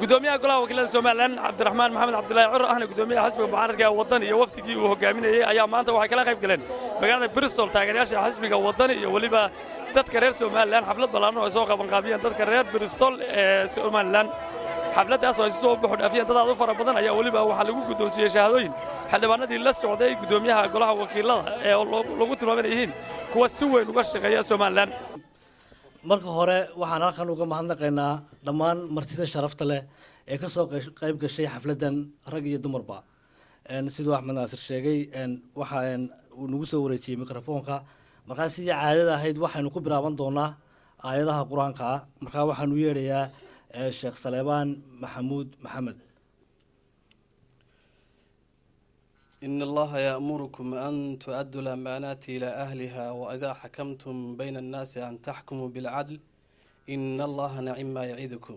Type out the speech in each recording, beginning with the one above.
Gudoomiyaha Golaha Wakiilada Somaliland, Cabdiraxmaan Maxamed Cabdilaahi Cirro, ahna gudoomiyaha xisbiga mucaaradka ee Waddani, iyo wafdigii uu hogaaminayey ayaa maanta waxay kala qayb galeen magaalada Bristol taageerayaasha xisbiga Waddani iyo weliba dadka reer Somaliland xaflad ballaaran oo ay soo qabanqaabiyeen dadka reer Bristol ee Somaliland. Xafladdaas oo ay soo buuxu dhaafiyeen dad aad u fara badan ayaa weliba waxaa lagu guddoonsiiyey shahaadooyin xildhibaanadii la socday gudoomiyaha Golaha Wakiilada ee lagu tilmaamay inay yihiin kuwa si weyn uga shaqeeya Somaliland. Marka hore, waxaan halkan uga mahadnaqaynaa dhammaan martida sharafta leh ee ka soo qayb gashay xafladdan, rag iyo dumarba. Siduu Axmed Naasir sheegay, waxa uu nagu soo wareejiyey mikrofoonka. Markaa sidii caadada ahayd, waxaynu ku bilaaban doonaa aayadaha Qur-aanka ah. Markaa waxaanu yeedhayaa Sheekh Saleebaan Maxamuud Maxamed. إن الله يأمركم أن تؤدوا الأمانات إلى أهلها وإذا حكمتم بين الناس أن تحكموا بالعدل إن الله نعم ما يعظكم.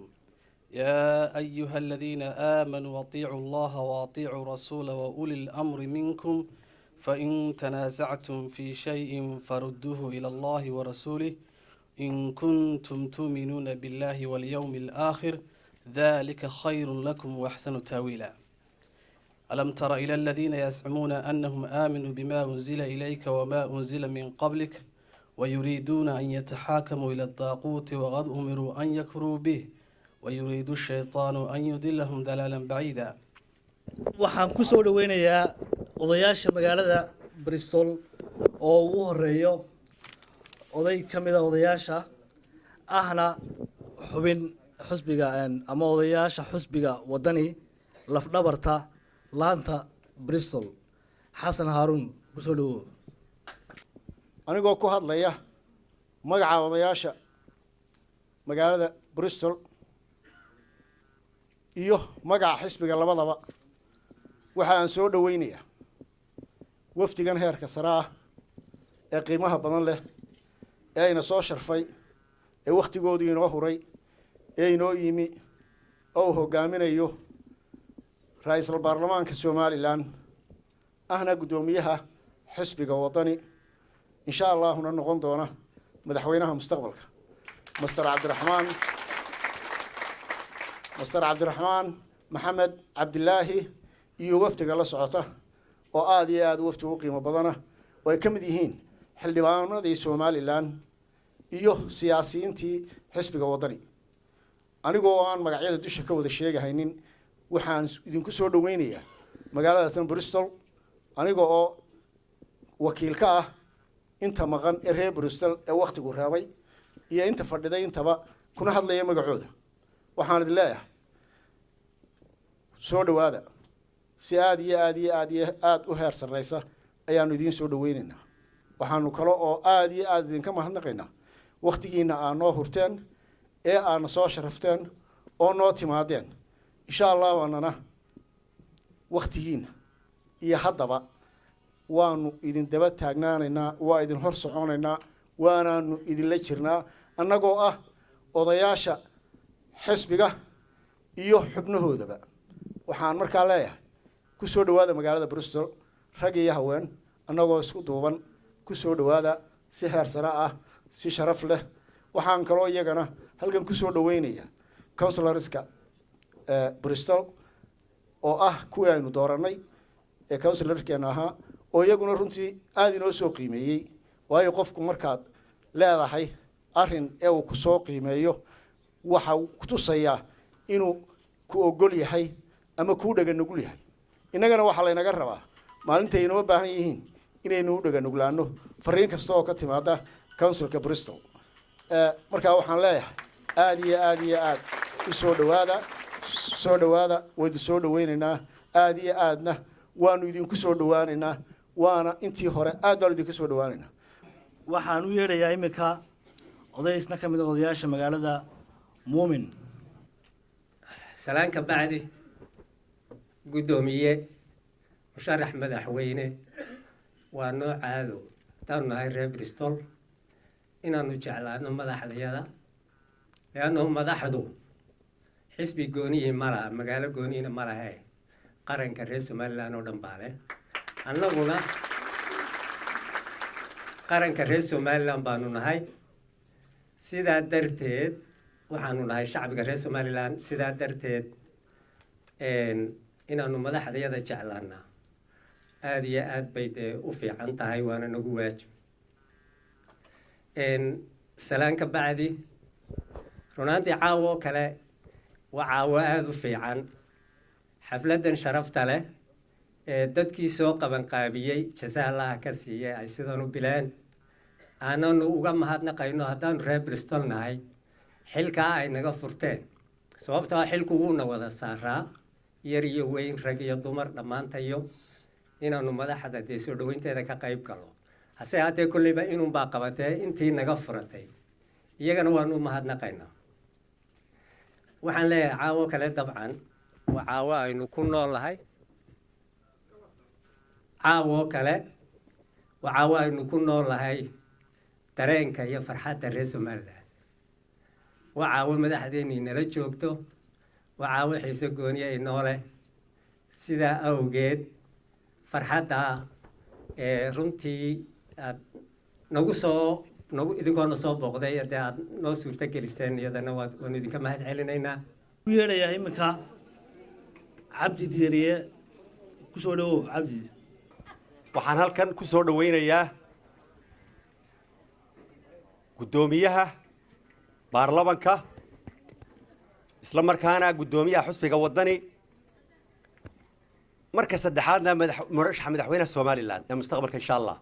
يا أيها الذين آمنوا أطيعوا الله وأطيعوا الرسول وأولي الأمر منكم، فإن تنازعتم في شيء فردوه إلى الله ورسوله إن كنتم تؤمنون بالله واليوم الآخر، ذلك خير لكم وأحسن تأويلا. ألم تر إلى الذين يزعمون أنهم آمنوا بما أنزل إليك وما أنزل من قبلك ويريدون أن يتحاكموا إلى الطاغوت وقد أمروا أن يكفروا به ويريد الشيطان أن يضلهم ضلالا بعيدا. Waxaan ku soo dhaweynayaa odayaasha magaalada Bristol oo ugu horeeyo oday ka mid a odayaasha, ahna xubin xusbiga ama odayaasha xusbiga Waddani, lafdhabarta laanta Bristol, Xasan Haaruun. Kusoo dhawow. Anigoo ku hadlaya magaca odayaasha magaalada Bristol iyo magaca xisbiga labadaba, waxa aan soo dhaweynayaa wafdigan heerka sare ah ee qiimaha badan leh ee ina soo sharfay, ee wakhtigoodii inoo huray, ee inoo yimi, oo uu hogaaminayo ra-iisul baarlamaanka Somaliland, ahna guddoomiyaha xisbiga Waddani, insha Allahuna noqon doona madaxweynaha mustaqbalka, Mister Cabdiraxmaan Maxamed Cabdilaahi, iyo wafdiga la socota oo aada iyo aada wafdiga u qiimo badana, oo ay ka mid yihiin xildhibaanadii Somaliland iyo siyaasiyiintii xisbiga Waddani. Anigoo aan magacyada dusha ka wada sheegahaynin, waxaan idinku soo dhaweynayaa magaalada tan Bristol, aniga oo wakiil ka ah inta maqan ee reer Bristol ee waktigu reebay iyo inta fadhiday intaba, kuna hadlaya magacooda. Waxaan idin leeyahay soo dhawaada. Si aada iyo aada iyo aada iyo aada u heer sarreysa ayaanu idiin soo dhaweyneynaa. Waxaanu kale oo aada iyo aada idinka mahadnaqaynaa waktigiina aa noo hurteen ee aana soo sharafteen oo noo timaadeen. Insha Allahu anana waktigiina iyo haddaba waanu idin daba taagnaanaynaa, waa idin hor soconaynaa, waanaanu idinla jirnaa, annagoo ah odayaasha xisbiga iyo xubnahoodaba. Waxaan markaa leeyahay ku soo dhawaada magaalada Bristol, rag iyo haween, annagoo isku duuban. Ku soo dhawaada si heer sare ah, si sharaf leh. Waxaan kaloo iyagana halkan kusoo dhaweynaya councillorska Bristol, oo ah kuwii aynu dooranay ee councillorkeena ahaa, oo iyaguna runtii aada inoo soo qiimeeyey. Waayo, qofku markaad leedahay arrin ee uu kusoo qiimeeyo, waxa uu kutusayaa inuu ku ogol yahay ama kuu dhega nugul yahay. Innagana waxaa laynaga rabaa maalintay inoo baahan yihiin inaynu u dhega nuglaano fariin kasta oo ka timaada councilka Bristol. Markaa waxaan leeyahay aada iyo aada iyo aada u soo dhawaada, soo dhawaada. Waynu soo dhaweynaynaa, aada iyo aadna waanu idinku soo dhawaaneynaa, waana intii hore aad baanu idinka soo dhawaaneynaa. Waxaan u yeedhayaa iminka oday isna ka mid a odayaasha magaalada, Muumin. Salaan ka bacdi, guddoomiye musharax madaxweyne, waa noo caado haddaanu nahay reer Bristol inaanu jeclaano madaxdayada, leannahu madaxdu xisbi goonihii ma laha, magaalo goonihina ma lahe, qaranka reer Somaliland oo dhan baa leh. Annaguna qaranka reer Somaliland baanu nahay. Sidaa darteed Waxaanu nahay shacbiga reer Somaliland, sidaa darteed inaanu madaxdayada jeclaanaa aada iyo aada bay dee u fiican tahay, waana nagu waajib. Salaan ka bacdi, runaantii caawo oo kale waa caawo aada u fiican. Xafladdan sharafta leh ee dadkii soo qabanqaabiyey jasa Allaha ka siiyey ay sidan u bileen, aananu uga mahadnaqayno haddaanu reer Bristol nahay xilkaa ay naga furteen, sababtoo xilku wuuna wada saaraa, yar iyo weyn, rag iyo dumar, dhammaantayo inaanu madaxda dee soo dhaweynteeda ka qayb galo. Hase haddee kolleyba inunbaa qabatee intii naga furatay iyagana waanu u mahadnaqaynaa. Waxaan leeyahay, caawo kale dabcan waa caawo aynu ku nool nahay, caawo kale waa caawo aynu ku nool nahay dareenka iyo farxadda reer Somaliland. Waa caawo madaxdeennii nala joogto, waa caawo xiise gooniya inoo leh. Sidaa awgeed farxadda ee runtii aad nagu soo nagu idinkoona soo booqday, dee aad noo suurto geliseen, iyadana waanu idinka mahad celinaynaa. U yeedhayaa iminka Cabdi Diiriye. Kusoo dhawow, Cabdi. Waxaan halkan ku soo dhowaynayaa guddoomiyaha baarlamanka, isla markaana guddoomiyaha xusbiga Waddani, marka saddexaadna murashaxa madaxweynaha Somaliland ee mustaqbalka, insha Allah.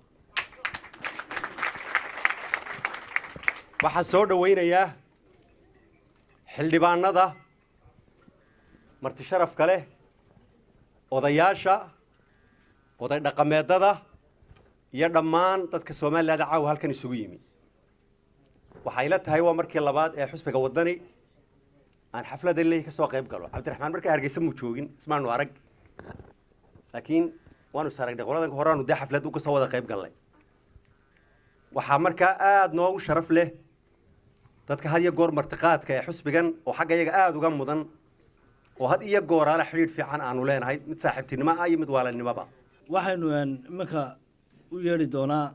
Waxaan soo dhowaynayaa xildhibaanada, marti sharafka leh, odayaasha, oday dhaqameedada iyo dhammaan dadka Somaliland caawa halkan isugu yimi. Waxay la tahay waa markii labaad ee xusbiga Waddani aan xafladda leey ka soo qayb galo. Cabdiraxmaan markaa Hargeysa muu joogin, ismaanu arag, laakiin waanu is aragnay qoladan horaanu dee xaflad uga soo wada qayb gallay. Waxaa markaa aada noogu sharaf leh dadka had iyo goor martiqaadka ee xusbigan oo xagga iyaga aada uga mudan oo had iyo gooraale xidhiidh fiican aanu leenahay, mid saaxiibtinimo ah iyo mid waalanimoba. Waxaynu iminka u yeedhi doonaa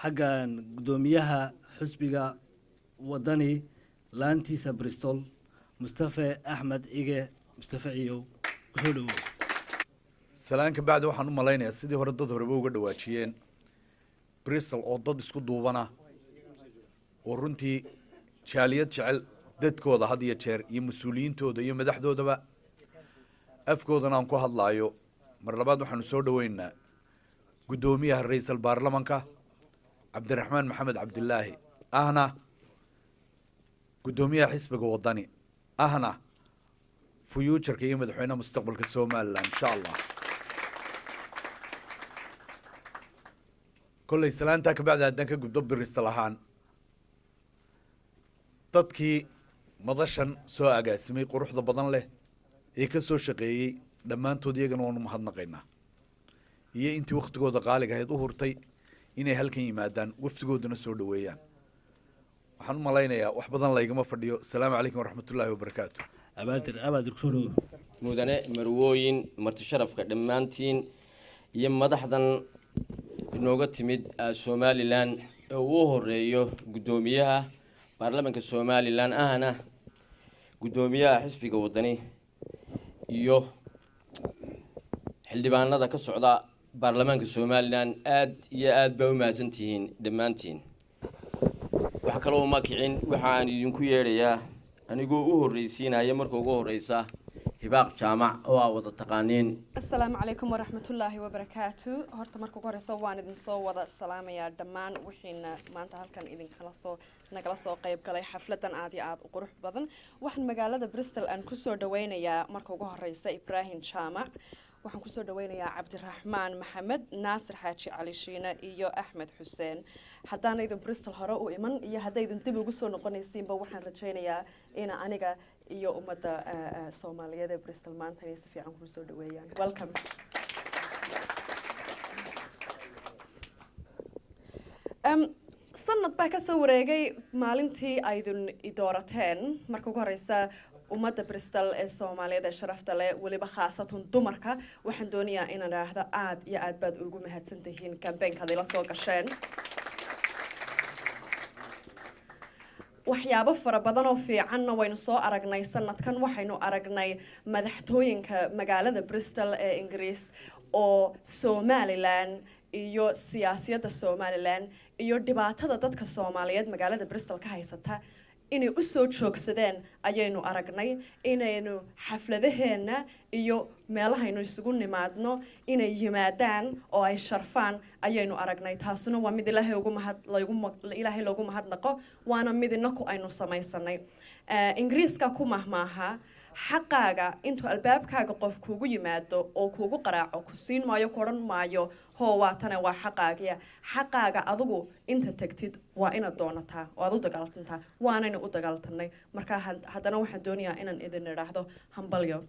xagga guddoomiyaha xusbiga Waddani laantiisa Bristol, Mustafe Axmed Cige. Mustafe Ciyow, kusoo dhawow. Salaan ka bacdi, waxaan u malaynayaa sidii hore dad horeba uga dhawaajiyeen, Bristol oo dad isku duubana oo runtii jaaliyad jecel dadkooda had iyo jeer iyo mas-uuliyiintooda iyo madaxdoodaba, afkoodana aan ku hadlaayo, mar labaad waxaanu soo dhaweynaynaa guddoomiyaha ra-iisal baarlamanka Cabdiraxmaan Maxamed Cabdilaahi, ahna guddoomiyaha xisbiga Waddani, ahna future-ka iyo madaxweynaha mustaqbalka Somaliland, insha Allah. Kolley salaantaa kabacdi haddaan ka gudbo, Bristol ahaan dadkii madashan soo agaasimay quruxda badan leh ee ka soo shaqeeyey dhammaantood iyagana waanu mahadnaqaynaa, iyo intii waktigooda qaaliga ahayd u hurtay inay halkan yimaadaan, wafdigoodana soo dhaweeyaan. Waxaan u malaynayaa wax badan laygama fadhiyo. Asalaamu calaykum waraxmatullaahi wabarakaatu. Abaadir, Abaadir, kusoo dhawow. Mudane, marwooyin, marti sharafka dhammaantiin iyo madaxdan inooga timid Somaliland ee uu horeeyo guddoomiyaha baarlamanka Somaliland, ahna guddoomiyaha xisbiga Waddani, iyo xildhibaanada ka socda baarlamaanka Somaliland, aad iyo aad baa u mahadsantihiin dhammaantiin. Wax kaloo ma kicin, waxa aan idinku yeedhayaa anigoo u horreysiinaya marka ugu horreysa Hibaaq Jaamac oo aa wada taqaaniin. Asalaamu calaykum waraxmatullaahi wabarakaatu. Horta marka ugu horeysa waan idin soo wada salaamayaa dhammaan wixiina maanta halkan idinkala soo nagala soo qayb galay xafladan aad iyo aada u qurux badan. Waxaan magaalada Bristol aan kusoo dhaweynayaa marka ugu horeysa Ibraahim Jaamac, waxaan kusoo dhaweynayaa Cabdiraxmaan Maxamed, Naasir Xaaji Cali Shiine iyo Axmed Xuseen. Haddaana idin Bristol hore u iman iyo haddaydin dib ugu soo noqonaysiinba, waxaan rajaynayaa in aniga iyo ummadda Soomaaliyeed ee Bristol maanta inay si fiican kuu soo dhaweeyaan. Welcome. Sanad baa kasoo wareegay maalintii aydin i doorateen. Marka ugu horeysa ummadda Bristol ee Soomaaliyeed ee sharafta leh, weliba khaasatan dumarka, waxaan doonayaa inaan idhaahdo aad iyo aad baad ugu mahadsan tihiin campaignkaad ila soo gasheen. Waxyaabo fara badan oo fiicanna waynu soo aragnay sanadkan. Waxaynu aragnay madaxtooyinka magaalada Bristol ee Ingiriis oo Somaliland iyo siyaasiyadda Somaliland iyo dhibaatada dadka Soomaaliyeed magaalada Bristol ka haysata inay u soo joogsadeen ayaynu aragnay, inaynu xafladaheenna iyo meelahaynu isugu nimaadno inay yimaadaan oo ay sharfaan ayaynu aragnay. Taasuna waa mid Ilaahay ugu mahad laygu Ilaahay loogu mahadnaqo, waana mid inaku aynu samaysanay. Ingiriiska ku mahmaaha, xaqaaga intuu albaabkaaga qof kuugu yimaado oo kuugu qaraaco ku siin maayo, ku odhan maayo, "Hoo, waa tane, waa xaqaagiya." Xaqaaga adigu inta tagtid waa inaad doonataa oo aad u dagaaltantaa, waanaynu u dagaaltanay. Marka haddana waxaan doonayaa inaan idin idhaahdo hambalyo.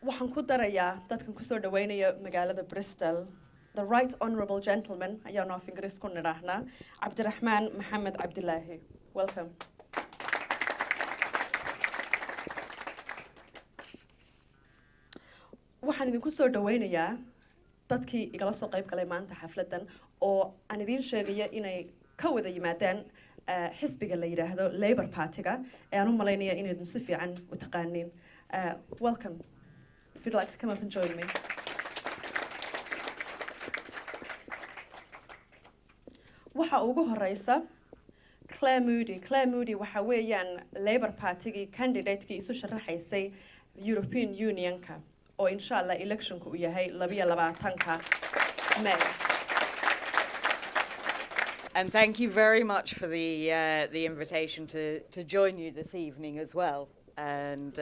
Waxaan ku darayaa dadkan kusoo dhaweynaya magaalada Bristol, the Right Honourable Gentleman ayaanu af Ingiriis ku nidhaahnaa, Cabdiraxmaan Maxamed Cabdilaahi. Welcome. Waxaan idinku soo dhaweynayaa dadkii igala soo qayb galay maanta xafladdan oo aan idiin sheegaya inay ka wada yimaadeen xisbiga la yidhaahdo Labour Party-ga ee aan u malaynaya inaydun si fiican u taqaaniin. Welcome. If you'd like to come up and join me. Waxa ugu horeysa Claire Moody. Claire Moody waxa weeyaan Labour Party-gii candidate-kii isu sharaxaysay European Union-ka oo insha Allah election-ka uu yahay 22-ka May. And thank you very much for the invitation to join you this evening as well. And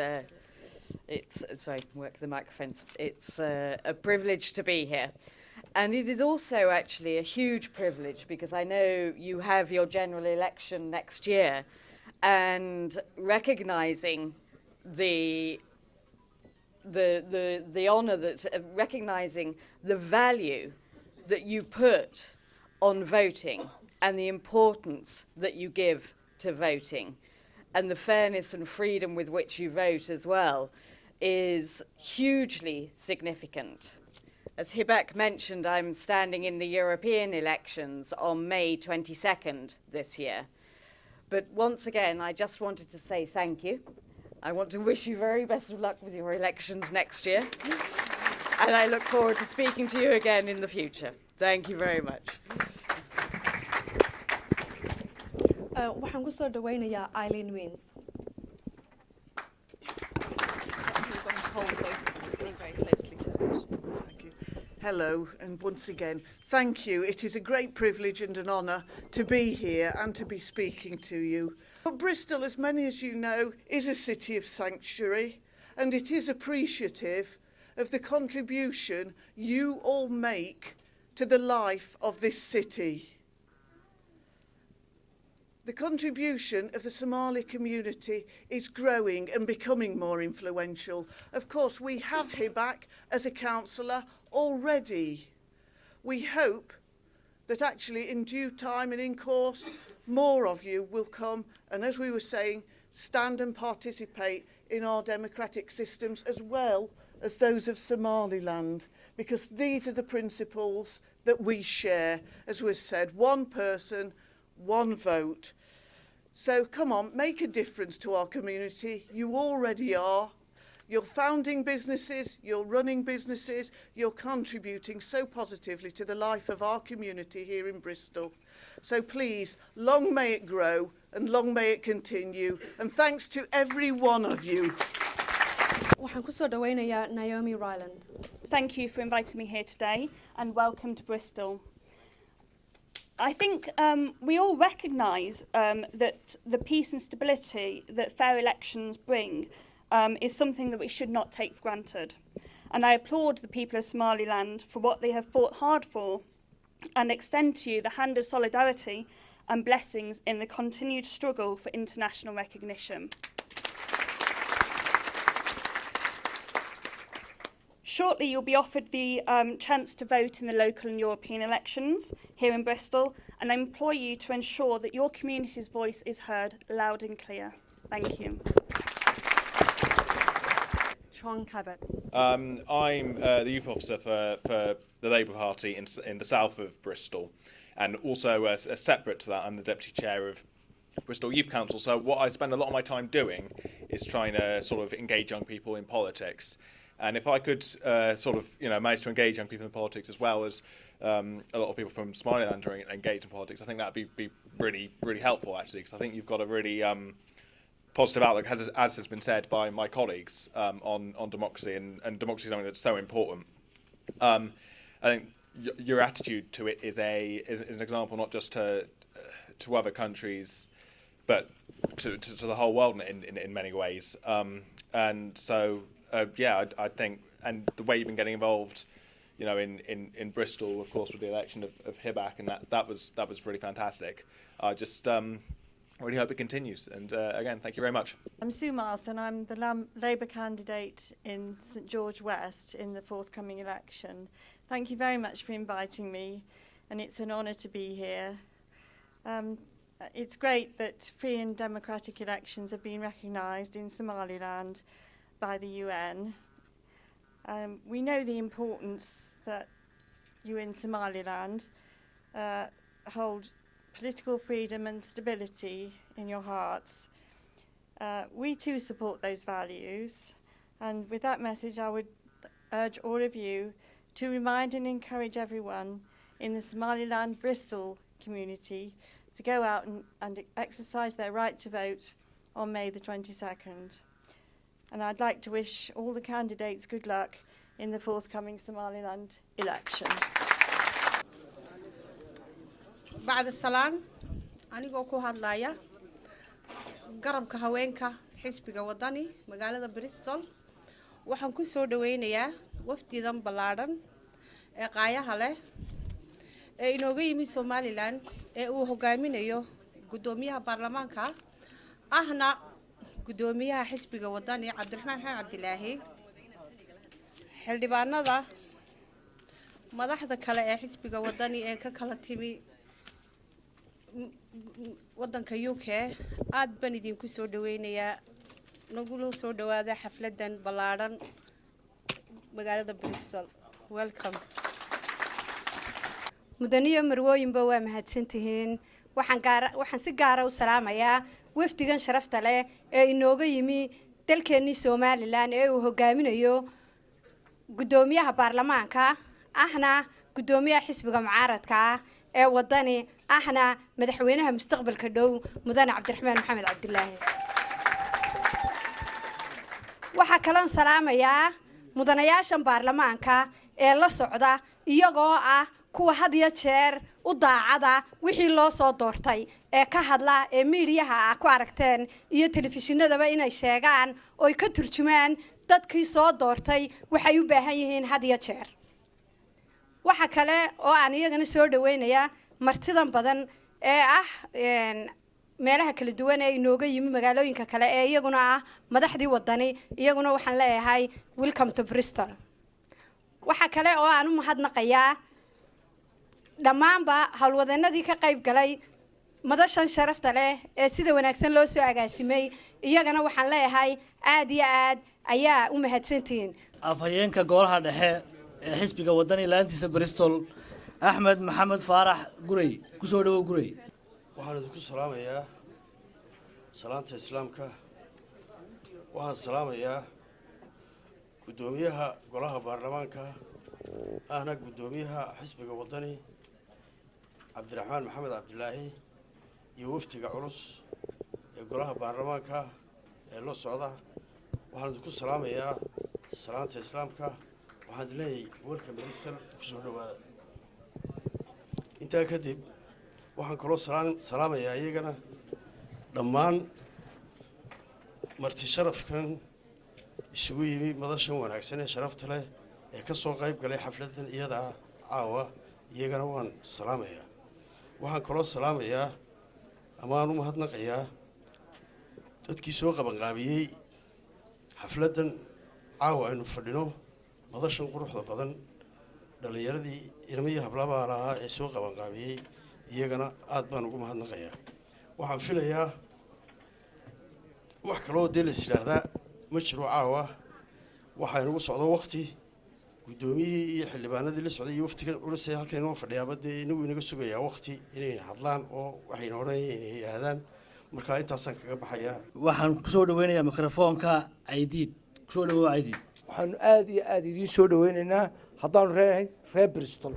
it's, sorry, work the microphones. It's a privilege to be here. And it is also actually a huge privilege because I know you have your general election next year, and recognising the honour that recognising the value that you put on voting and the importance that you give to voting and the fairness and freedom with which you vote as well is hugely significant. As Hibak mentioned, I'm standing in the European elections on May 22nd this year. But once again, I just wanted to say thank you. I want to wish you very best of luck with your elections next year. And I look forward to speaking to you again in the future. Thank you very much. Waxaan kusoo dhaweynayaa Eileen Wins. You're going to hold both of them, sitting very closely to it. Thank you. Hello, and once again, thank you. It is a great privilege and an honour to be here and to be speaking to you. But Bristol, as many as you know, is a city of sanctuary, and it is appreciative of the contribution you all make to the life of this city. The contribution of the Somali community is growing and becoming more influential. Of course, we have Hibak as a councillor already. We hope that actually in due time and in course, more of you will come and, as we were saying, stand and participate in our democratic systems as well as those of Somaliland, because these are the principles that we share, as was said, one person, one vote. So come on, make a difference to our community. You already are. You're founding businesses, you're running businesses, you're contributing so positively to the life of our community here in Bristol. So please, long may it grow and long may it continue. And thanks to every one of you. Waxaan kusoo dhaweynayaa Naomi Ryland. Thank you for inviting me here today and welcome to Bristol. I think we all recognise that the peace and stability that fair elections bring is something that we should not take for granted. And I applaud the people of Somaliland for what they have fought hard for and extend to you the hand of solidarity and blessings in the continued struggle for international recognition. Shortly, you'll be offered the chance to vote in the local and European elections here in Bristol, and I implore you to ensure that your community's voice is heard loud and clear. Thank you. Sean Cabot. I'm the youth officer for the Labour Party in the south of Bristol, and also separate to that, I'm the deputy chair of Bristol Youth Council. So what I spend a lot of my time doing is trying to sort of engage young people in politics. And if I could sort of, you know, manage to engage young people in politics as well as a lot of people from Somaliland are engaged in politics, I think that'd be really, really helpful, actually, because I think you've got a really positive outlook, as has been said by my colleagues, on democracy, and democracy is something that's so important. I think your attitude to it is an example not just to other countries, but to the whole world in many ways. And so, yeah, I think, and the way you've been getting involved, you know, in Bristol, of course, with the election of Hibak, and that was really fantastic. I just really hope it continues. And again, thank you very much. I'm Sue Marsden. I'm the Labour candidate in St George West in the forthcoming election. Thank you very much for inviting me, and it's an honour to be here. It's great that free and democratic elections have been recognised in Somaliland by the UN. We know the importance that you in Somaliland hold political freedom and stability in your hearts. We too support those values, and with that message I would urge all of you to remind and encourage everyone in the Somaliland Bristol community to go out and exercise their right to vote on May the 22nd. And I'd like to wish all the candidates good luck in the forthcoming Somaliland election. Bacda salaan, anigoo ku hadlaya garabka haweenka xisbiga Wadani magaalada Bristol, waxaan ku soo dhaweynayaa wafdidan ballaadhan ee qaayaha leh ee inooga yimi Somaliland ee uu hogaaminayo guddoomiyaha baarlamaanka ahna guddoomiyaha xisbiga Wadani, Cabdiraxmaan Xamed Cabdilaahi, xildhibaanada, madaxda kale ee xisbiga Wadani ee ka kala timi wadanka UK. Aad baan idinku soo dhaweynayaa. Nagula soo dhawaada xafladan ballaadhan magaalada Bristol. Welcome. Mudaniyo marwooyinba, waa mahadsantihiin. Waxaan gaara, waxaan si gaara u salaamayaa wafdigan sharafta leh ee inooga yimi dalkeennii Somaliland ee uu hogaaminayo guddoomiyaha baarlamaanka ahna guddoomiyaha xisbiga mucaaradka ah ee Wadani ahna madaxweynaha mustaqbalka dhow, mudane Cabdiraxmaan Maxamed Cabdilaahi. Waxaa kaloon salaamayaa mudanayaashan baarlamaanka ee la socda, iyagoo ah kuwa had iyo jeer u daacada wixii loo soo doortay ee ka hadla ee miidiyaha ah ku aragteen iyo telefishinadaba inay sheegaan oy ka turjumaan dadkii soo doortay waxay u baahan yihiin had iyo jeer. Waxa kale oo aan iyagana soo dhaweynayaa martidan badan ee ah meelaha kala duwan ee inooga yimi, magaalooyinka kale, ee iyaguna ah madaxdii Wadani. Iyaguna waxaan leeyahay welcome to Bristol. Waxa kale oo aan u mahadnaqayaa dhammaanba howlwadeenadii ka qayb galay madashan sharafta leh ee sida wanaagsan loo soo agaasimay. Iyagana waxaan leeyahay aad iyo aad ayaa u mahadsantihiin. Afhayeenka golaha dhexe ee xisbiga Wadani laantiisa Bristol, Axmed Maxamed Faarax Gurey, kusoo dhawow, Gurey. Waxaan idinku salaamayaa salaanta Islaamka. Waxaan salaamayaa guddoomiyaha golaha baarlamaanka ahna guddoomiyaha xisbiga Wadani, Cabdiraxmaan Maxamed Cabdilaahi, iyo wafdiga culus ee golaha baarlamaanka ee la socda. Waxaan idinku salaamayaa salaanta Islaamka. Waxaan idin leeyahay welcome Bristol, kusoo dhawaada. Intaa kadib waxaan kaloo salaamayaa iyagana dhammaan marti sharafkan isugu yimi madashan wanaagsan ee sharafta leh ee ka soo qayb galay xafladan iyadaa caawa. Iyagana waan salaamayaa. Waxaan kaloo salaamayaa amaan u mahadnaqayaa dadkii soo qabanqaabiyey xafladdan caawa aynu fadhino, madashan quruxda badan, dhallinyaradii ilmihii hablabaha lahaa ee soo qabanqaabiyey. Iyagana aada baan ugu mahadnaqayaa. Waxaan filayaa wax kaloo dee la is yidhaahdaa ma jiro caawa. Waxaa inagu socdo wakti guddoomiyihii iyo xildhibaanadii la socday iyo waftigan culus ee halkan inoo fadhiyaaba dee inagu inaga sugayaa wakti inay hadlaan oo waxayna odhanayeen inay yidhaahdaan. Marka intaasaan kaga baxayaa. Waxaan kusoo dhaweynayaa mikrofoonka Caydiid. Kusoo dhawow, Caydiid. Waxaanu aada iyo aada idiin soo dhaweynaynaa haddaanu reenahay reer Bristol.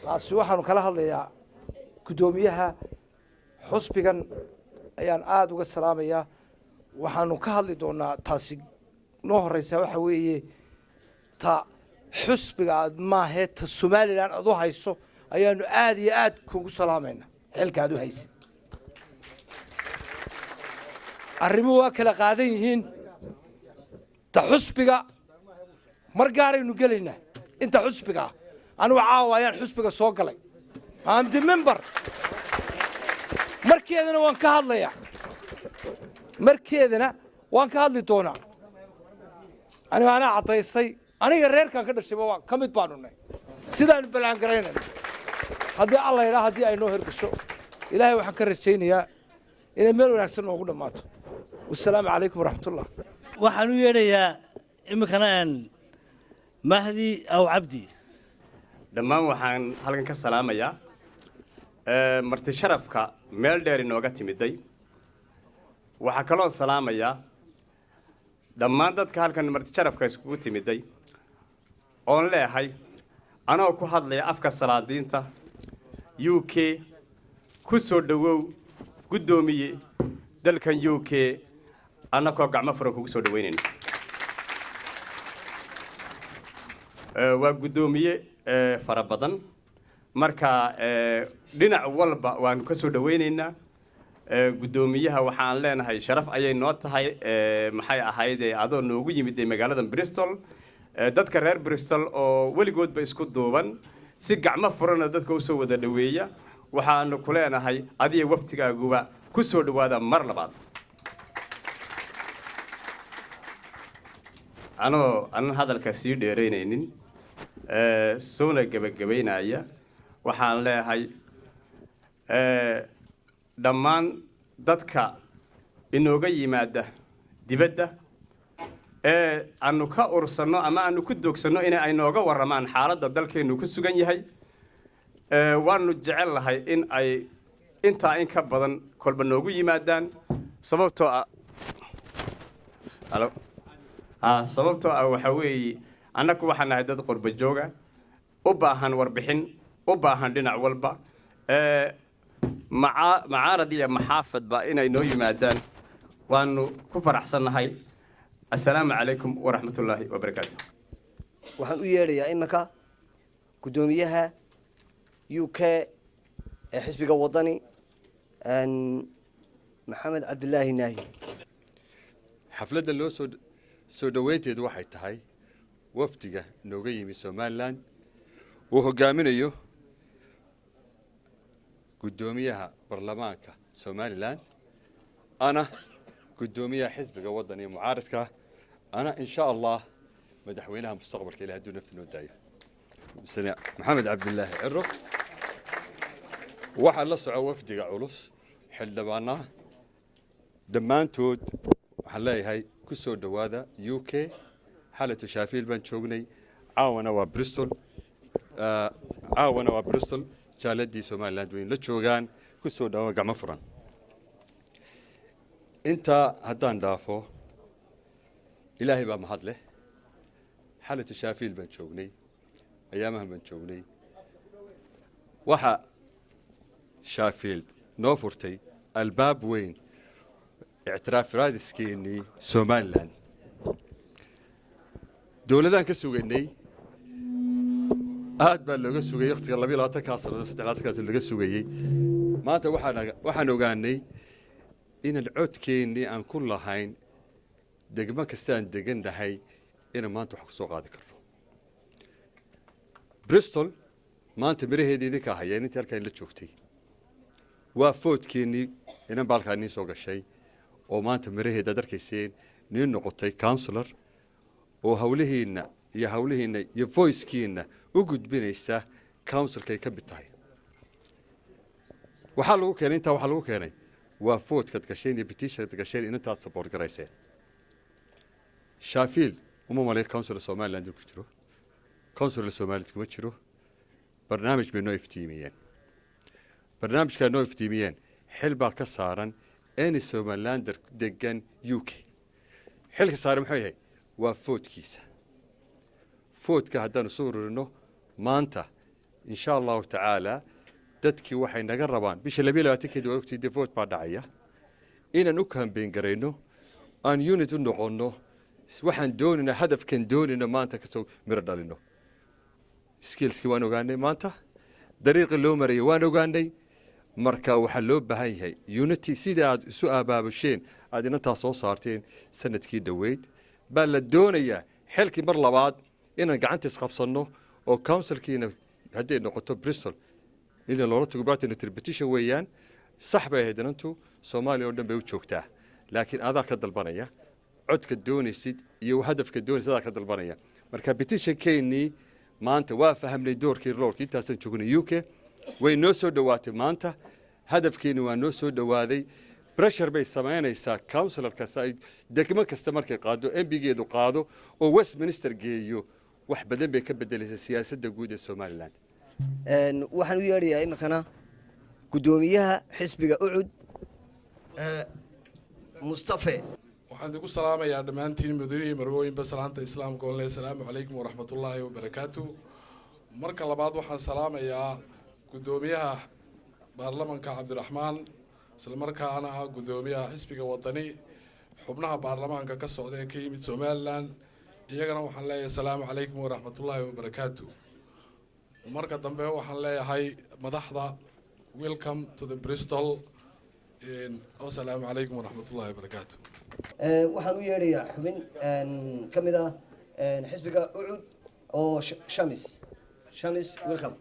Taasi waxaanu kala hadlayaa guddoomiyaha xusbigan ayaan aada uga salaamayaa. Waxaanu ka hadli doonaa, taasi noo horeysaa waxa weeye ta xusbiga aad maahee ta Somaliland aad u hayso ayaanu aada iyo aada kugu salaamayna. Xilka aad u haysid arrimuhu waa kala qaadan yihiin. Ta xusbiga mar gaaraynu gelaynaa. Inta xusbiga ah anigu caawa ayaan xusbiga soo galay. I'm the member. Markeedana waan ka hadlayaa, markeedana waan ka hadli doonaa. Aniga anaa caddaystay, aniga reerkaan ka dhashayba waa ka mid baanu nahay. Sidaanu ballaangaraynayna haddii Alla yidhaa, haddii ay noo hergasho, Ilaahay waxaan ka rajaynayaa inay meel wanaagsan noogu dhammaato. Wasalaamu calaykum waraxmatullah. Waxaan u yeedhayaa iminkana Mahdi Aw Cabdi. Dhammaan waxaan halkan ka salaamayaa marti sharafka meel dheer inooga timiday. Waxaa kaloo salaamayaa dhammaan dadka halkan marti sharafka iskugu timiday oon leehay, anoo ku hadlaya afka salaadiinta UK, ku soo dhowow guddoomiye dalkan UK, annakoo gacmo furan kugu soo dhaweynayna. Waa guddoomiye fara badan. Marka dhinac walba waanu ka soo dhaweynaynaa guddoomiyaha. Waxaan leenahay sharaf ayay noo tahay, maxay ahayd, adoo noogu yimid magaalada Bristol. Dadka reer Bristol oo weligoodba isku duuban, si gacmo furana dadka usoo wada dhaweeya, waxaanu ku leenahay adiga waftigaaguba ku soo dhawaada mar labaad. Anoo anan hadalka sii dheeraynaynin, soona gebagabaynaya, waxaan leeyahay dhammaan dadka inooga yimaada dibadda ee aanu ka ursanno ama aanu ku doogsanno in ay nooga warramaan xaaladda dalkeennu ku sugan yahay, waanu jecel lahay in ay intaa in ka badan kolba noogu yimaadaan, sababtoo ah halo sababtoo ah waxa weeye annagu waxaan nahay dad qurba jooga u baahan warbixin, u baahan dhinac walba, macaarad iyo maxaafadba inay noo yimaadaan waanu ku faraxsannahay. Assalaamu calaykum waraxmatullaahi wabarakaatu. Waxaan u yeedhayaa iminka guddoomiyaha UK ee xisbiga Wadani, Maxamed Cabdilaahi Naahi. Xafladda loo soo dhoweynteedu waxay tahay wafdiga nooga yimi Somaliland uu hogaaminayo guddoomiyaha baarlamaanka Somaliland, ana guddoomiyaha xisbiga Waddan iyo mucaaradka, ana insha Allah madaxweynaha mustaqbalka, ilaah hadduu nafta noo daayo, mudane Maxamed Cabdilaahi Ciro. Waxaa la soco wafdiga culus, xildhibaanaha dhammaantood. Waxaan leeyahay ku soo dhowaada UK. Xalatu Sheffield baan joognay, caawana waa Bristol, caawana waa Bristol. Jaaladii Somaliland weyn la joogaan, ku soo dhawaada gacmo furan. Intaa haddaan dhaafo, Ilaahay baa mahad leh. Xalatu Sheffield baan joognay, ayaamahan baan joognay. Waxa Sheffield noo furtay albaab weyn, ictiraaf raadiskeenii Somaliland. Dowladaan ka sugaynay aad baa looga sugayey waqtiga 22-kaa sannadood, 23-kaa sano laga sugayey. Maanta waxaan ogaanay inaan codkeennii aan ku lahayn degmo kasta aan degan nahay inaan maanta wax ku soo qaadi karno. Bristol maanta miraheedii idinkaa hayeen intii halkaan la joogtay. Waa vote-keennii inan baa halkaa niin soo gashay oo maanta miraheeda aad arkayseen, niin noqotay councillor oo hawlihiinna iyo hawlihiinna iyo voice-kiinna u gudbinaysa councilkay ka mid tahay. Waxaa lagu keenay intaa, waxaa lagu keenay waa vote-kaad gasheen iyo petition-kaad gasheen, inantaad support garayseen. Sheffield uma malay councilor Somaliland ku jiro, councilor Somaliland kuma jiro. Barnaamij bay noo iftiimiyeen, barnaamijkaa noo iftiimiyeen xil baa ka saaran any Somalilander degan UK. Xilka saaran muxuu yahay? Waa votekiisa. Voteka haddaanu soo ururino maanta, insha Allahu tacaala, dadkii waxay naga rabaan bisha 22-keedi, waa ogtii dee, vote baa dhacaya, inaan u campaign garayno, aan unit u noqonno. Waxaan doonayna, hadafkan doonayno maanta kasoo miro dhalino. Skillskii waan ogaanay maanta, dariiqii loo marayay waan ogaanay. Marka waxaa loo baahan yahay unity. Sida aad isu abaabusheen, aad inantaa soo saarteen sanadkii dhoweyd, baa la doonayaa xilkii mar labaad inaan gacanta isqabsanno oo councilkiina hadday noqoto Bristol in loola tago petition weeyaan. Sax bay ahayd, inantu Soomaaliya oo dhan bay u joogtaa, laakiin adaa ka dalbanaya codka doonaysid iyo hadafka doonaysid, adaa ka dalbanaya. Marka petitionkeennii maanta waa fahamnay doorkii, roolkii. Intaasaan joognay UK, way noo soo dhowaatay. Maanta hadafkeeni waa noo soo dhowaaday. Pressure bay samaynaysaa councillor kasta ay degmo kasta markay qaado, MP-geedu qaado oo Westminster geeyo, wax badan bay ka bedelaysaa siyaasadda guud ee Somaliland. Waxaan u yeedhayaa iminkana guddoomiyaha xisbiga UCID, Mustafe. Waxaan idinku salaamayaa dhammaantiin, mudanihi marwooyinba, salaanta islaamka oon leh asalaamu calaykum waraxmatullaahi wabarakaatu. Marka labaad, waxaan salaamayaa guddoomiyaha baarlamanka Cabdiraxmaan, islamarkaana ah guddoomiyaha xisbiga Wadani, xubnaha baarlamaanka ka socda ee ka yimid Somaliland, iyagana waxaan leeyahay asalaamu calaykum waraxmatullaahi wabarakaatu. Marka dambe waxaan leeyahay madaxda, welcome to the Bristol. Wasalaamu calaykum waraxmatullaahi wabarakaatu. Waxaan u yeedhayaa xubin ka mid ah xisbiga UCID oo Shamis. Shamis, welcome.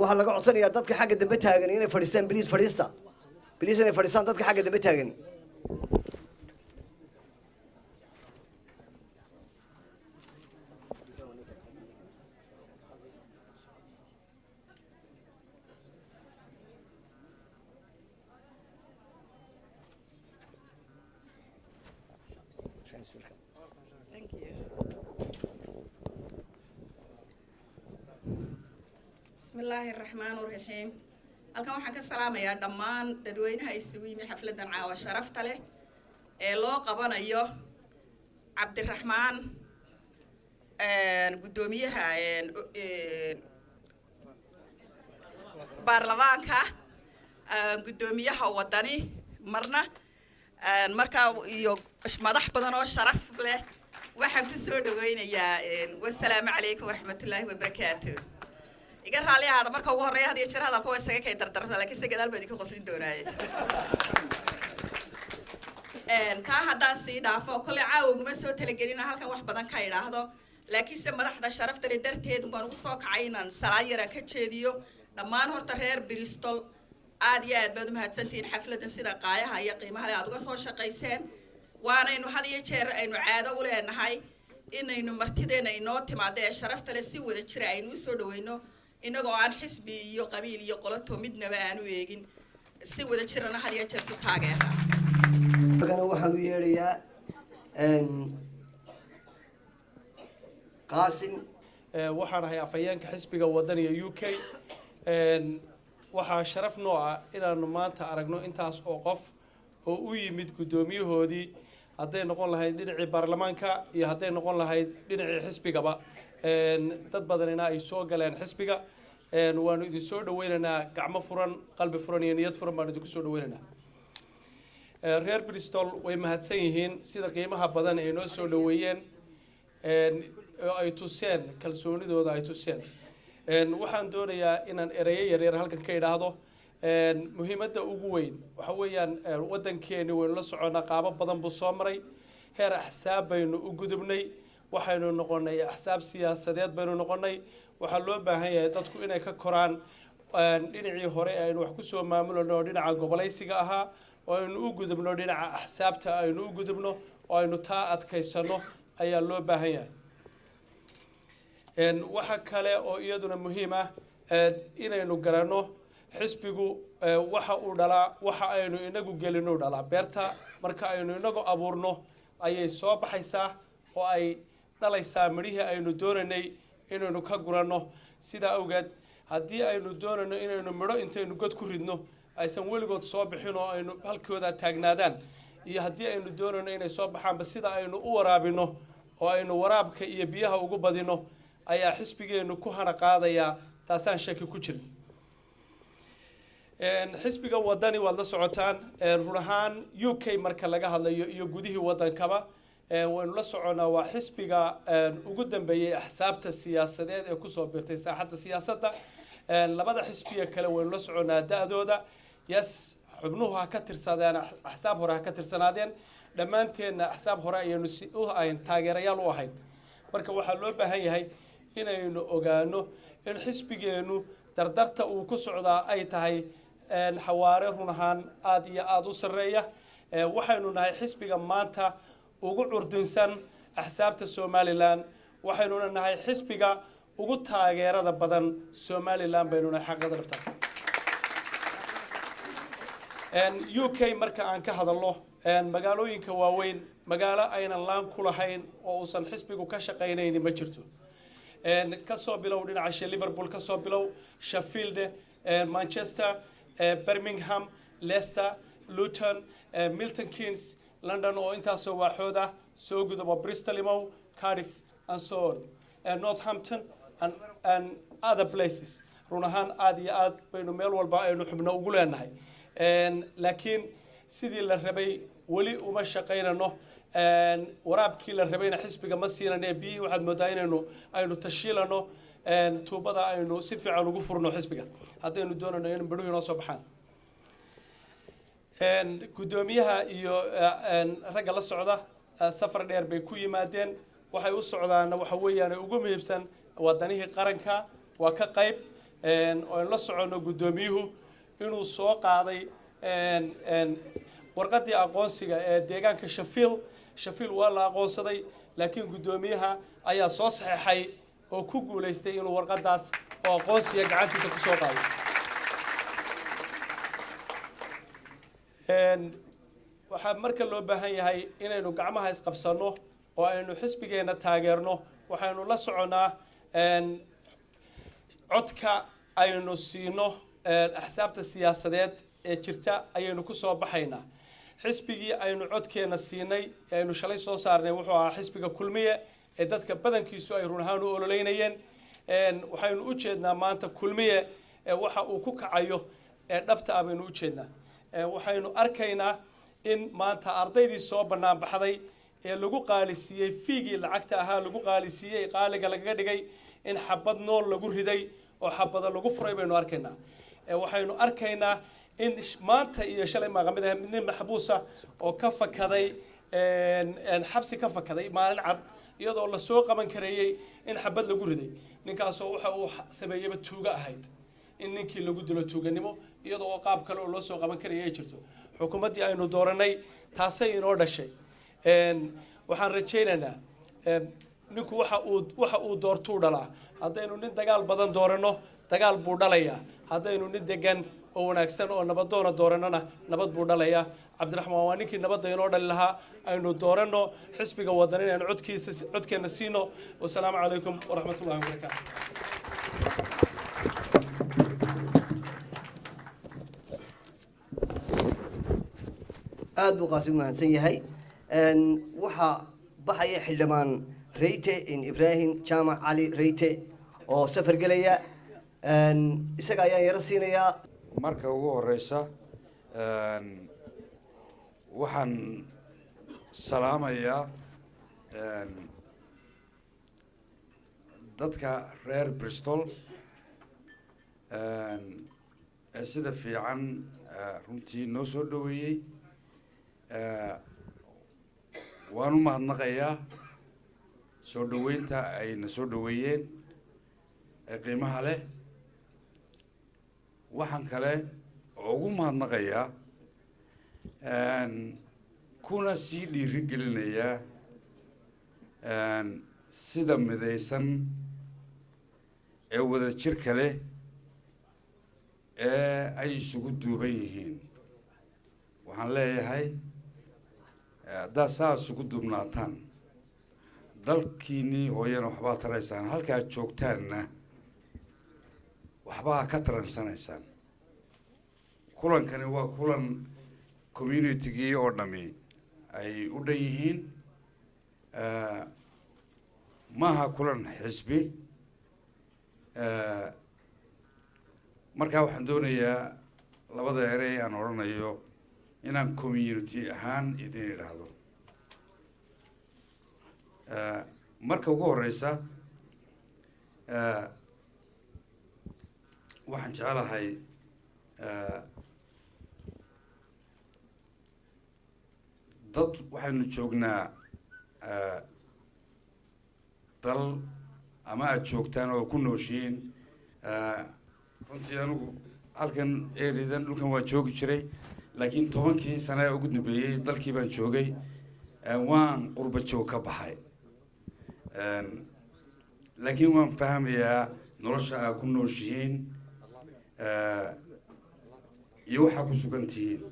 Waxaa laga codsanayaa dadka xagga dambe taagan inay fadhiistaan. Please fadhiista, please, inay fadhiistaan dadka xagga dambe taagani. Thank you. بسم الله الرحمن الرحيم. Halkan waxaan ka salaamayaa dhammaan dadweynaha isugu yimi xafladan caawa sharafta leh ee loo qabanayo Cabdiraxmaan, guddoomiyaha baarlamaanka, guddoomiyaha Wadani marna markaa, iyo madax badan oo sharaf leh. Waxaan ku soo dhaweynayaa, wasalaamu calaykum waraxmatullaahi wabarakaatu. Iga raali ahaada, marka ugu horreeya had iyo jeer hadalka waa isaga kay dardarta, laakiin se gadaal baan idinka qoslin doonaaye. Taa haddaan sii dhaafo, kolley caawa uguma soo talagelin halkan wax badan ka idhaahdo, laakiinse madaxda sharafta leh darteed baan ugu soo kacay inaan salaan yaraan ka jeediyo dhammaan. Horta reer Bristol, aad iyo aad baad umahadsantihiin xafladan sida qaayaha iyo qiimaha leh aad uga soo shaqayseen. Waanaynu had iyo jeer aynu caado u leenahay inaynu martideena inoo timaado ee sharafta leh si wada jira aynu usoo dhaweyno, inagoo aan xisbi iyo qabiil iyo qoloto midnaba aanu eegin, si wada jirana had iyo jeer su taageera. Markana waxaan u yeedhayaa Qaasim. Waxaan ahay afhayeenka xisbiga Wadaniga UK. Waxaa sharaf noo ah inaanu maanta aragno intaas oo qof oo u yimid guddoomiyahoodii, hadday noqon lahayd dhinacii baarlamaanka iyo hadday noqon lahayd dhinacii xisbigaba, dad badanina ay soo galeen xisbiga. Waanu idin soo dhaweynaynaa gacmo furan, qalbi furan iyo niyad furan baanu idinku soo dhaweynaynaa. Reer Bristol way mahadsan yihiin sida qiimaha badan ay noo soo dhaweeyeen oo ay tuseen kalsoonidooda ay tuseen. Waxaan doonayaa inaan ereyo yaryar halkan ka idhaahdo. Muhiimadda ugu weyn waxa weeyaan, waddankeeni waynu la soconnaa, qaabo badan buu soo maray. Heer axsaab baynu u gudubnay, waxaynu noqonnay axsaab siyaasadeed baynu noqonnay. Waxaa loo baahan yahay dadku inay ka koraan dhinacii hore ee aynu wax kusoo maamulano oo dhinaca gobolaysiga ahaa, oo aynu u gudubno dhinaca axsaabta, aynu u gudubno oo aynu taa adkaysano ayaa loo baahan yahay. Waxa kale oo iyaduna muhiim ah inaynu garanno Xisbigu waxa uu dhalaa waxa aynu inagu gelinuu dhalaa. Beerta marka aynu inagu abuurno ayay soo baxaysaa oo ay dhalaysaa midhihii aynu doonaynay inaynu ka guranno. Sidaa awgeed, haddii aynu doonayno inaynu midho intaynu god ku ridno aysan weligood soo bixin oo aynu halkooda taagnaadaan, iyo haddii aynu doonayno inay soo baxaanba, sida aynu u waraabino oo aynu waraabka iyo biyaha ugu badino ayaa xisbigeennu ku hana qaadayaa. Taasaan shaki ku jirin. Xisbiga Wadani waad la socotaan. Run ahaan UK marka laga hadlayo iyo gudihii wadankaba, waynu la soconnaa, waa xisbiga ugu dambeeyey axsaabta siyaasadeed ee kusoo biirtay saaxadda siyaasadda. Labada xisbiga kale waynu la soconnaa da-dooda. Yes, xubnuhu ha ka tirsadeen axsaab hore, ha ka tirsanaadeen. Dhammaanteenna axsaab hore ayaynu si u ahayn, taageerayaal u ahayn. Marka waxaa loo baahan yahay inaynu ogaano in xisbigeennu dardarta uu ku socdaa ay tahay xawaare run ahaan aada iyo aada u sarreeya. Waxaynu nahay xisbiga maanta ugu curdinsan axsaabta Somaliland, waxaynuna nahay xisbiga ugu taageerada badan Somaliland baynu nahay xaqiiqada dhabta. UK marka aan ka hadalno, magaalooyinka waaweyn, magaalo aynan laan ku lahayn oo uusan xisbigu ka shaqaynayni ma jirto. Kasoo bilow dhinaca Liverpool, kasoo bilow Sheffield, Manchester, Birmingham, Leicester, Luton, Milton Keynes, London oo intaasoo waaxood ah, soo gudabo Bristol, imow Cardiff and so on, Northampton and other places. Run ahaan aada iyo aad baynu meel walba aynu xubno ugu leenahay, laakiin sidii la rabay weli uma shaqaynano. Waraabkii la rabayna xisbiga ma siinane. Biyihii waxaad moodaa inaynu aynu tashiilano, tuubada aynu si fiican ugu furno xisbiga haddaynu doonayno in midhuhu inoo soo baxaan. Guddoomiyaha iyo ragga la socda safar dheer bay ku yimaadeen. Waxay u socdaana waxa weeyaan ugu muhiimsan waa danihii qaranka. Waa ka qayb aynu la soconno guddoomiyuhu inuu soo qaaday warqaddii aqoonsiga ee deegaanka Sheffield. Sheffield waa la aqoonsaday, laakiin guddoomiyaha ayaa soo saxeexay oo ku guulaystay inuu warqaddaas oo aqoonsiga gacantiisa ku soo qaado. Waxaa marka loo baahan yahay inaynu gacmaha isqabsanno oo aynu xisbigeenna taageerno. Waxaynu la soconnaa codka aynu siino axsaabta siyaasadeed ee jirta ayaynu ku soo baxaynaa. Xisbigii aynu codkeenna siinay ee aynu shalay soo saarnay wuxuu ahaa xisbiga Kulmiye ee dadka badankiisu ay run ahaan u ololeynayeen. Waxaynu u jeednaa maanta Kulmiye waxa uu ku kacayo ee dhabta ah baynu u jeednaa. Waxaynu arkaynaa in maanta ardaydii soo bannaan baxday ee lagu qaalisiiyey fiigii lacagta ahaa, lagu qaalisiiyey, qaaliga lagaga dhigay, in xabad nool lagu riday oo xabada lagu furay baynu arkaynaa. Waxaynu arkaynaa in maanta iyo shalay maaqamid ah nin maxbuusa oo ka fakaday xabsi, ka fakaday maalin cad iyadoo lasoo qaban kareeyey, in xabad lagu riday ninkaasoo waxa uu sameeyeyba tuugo ahayd, in ninkii lagu dilo tuuganimo iyadoo oo qaab kale oo loo soo qaban karaya ay jirto. Xukuumaddii aynu dooranay taasay inoo dhashay. Waxaan rajaynaynaa ninku waxa uu doortuu dhalaa. Haddaynu nin dagaal badan dooranno, dagaal buu dhalayaa. Haddaynu nin degan oo wanaagsan oo nabadoona doorannona, nabad buu dhalayaa. Cabdiraxmaan waa ninkii nabadda inoo dhali lahaa. Aynu dooranno xisbiga Wadan, inaynu codkiisa, codkeenna siino. Wasalaamu calaykum waraxmat ullahi wabarakaatu. Aada buu Qaasim mahadsan yahay. Waxaa baxaya xildhibaan Reyte Ibraahim Jaamac Cali Reyte oo safar gelaya. Isaga ayaan yaro siinayaa. Marka ugu horeysa waxaan salaamayaa dadka reer Bristol ee sida fiican runtii noo soo dhaweeyey. Waan u mahadnaqayaa soo dhaweynta ayna soo dhaweeyeen ee qiimaha leh. Waxaan kale oo ugu mahadnaqayaa kuna sii dhiirigelinayaa sida midaysan ee wadajirka leh. Ee ay isugu duuban yihiin, waxaan leeyahay, haddaad saa isugu duubnaataan, dalkiinnii hooyana waxbaa taraysaan, halkaad joogtaanna waxbaa ka taransanaysaan. Kulankani waa kulan communitygii oo dhami ay u dhan yihiin. Maaha kulan xisbi. Markaa waxaan doonayaa labada erey aan odhanayo inaan community ahaan idin idhaahdo. Marka ugu horeysa, waxaan jecelahay dad waxaynu joognaa dal ama aada joogtaan oo ku nooshihiin. Runtii anigu halkan eridan dhulkan waa joogi jiray, laakiin 10kii sane ee ugu dambeeyey dalkii baan joogay, waan qurba joog ka baxay, laakiin waan fahmayaa nolosha aad ku nooshihiin iyo waxaa ku sugan tihiin.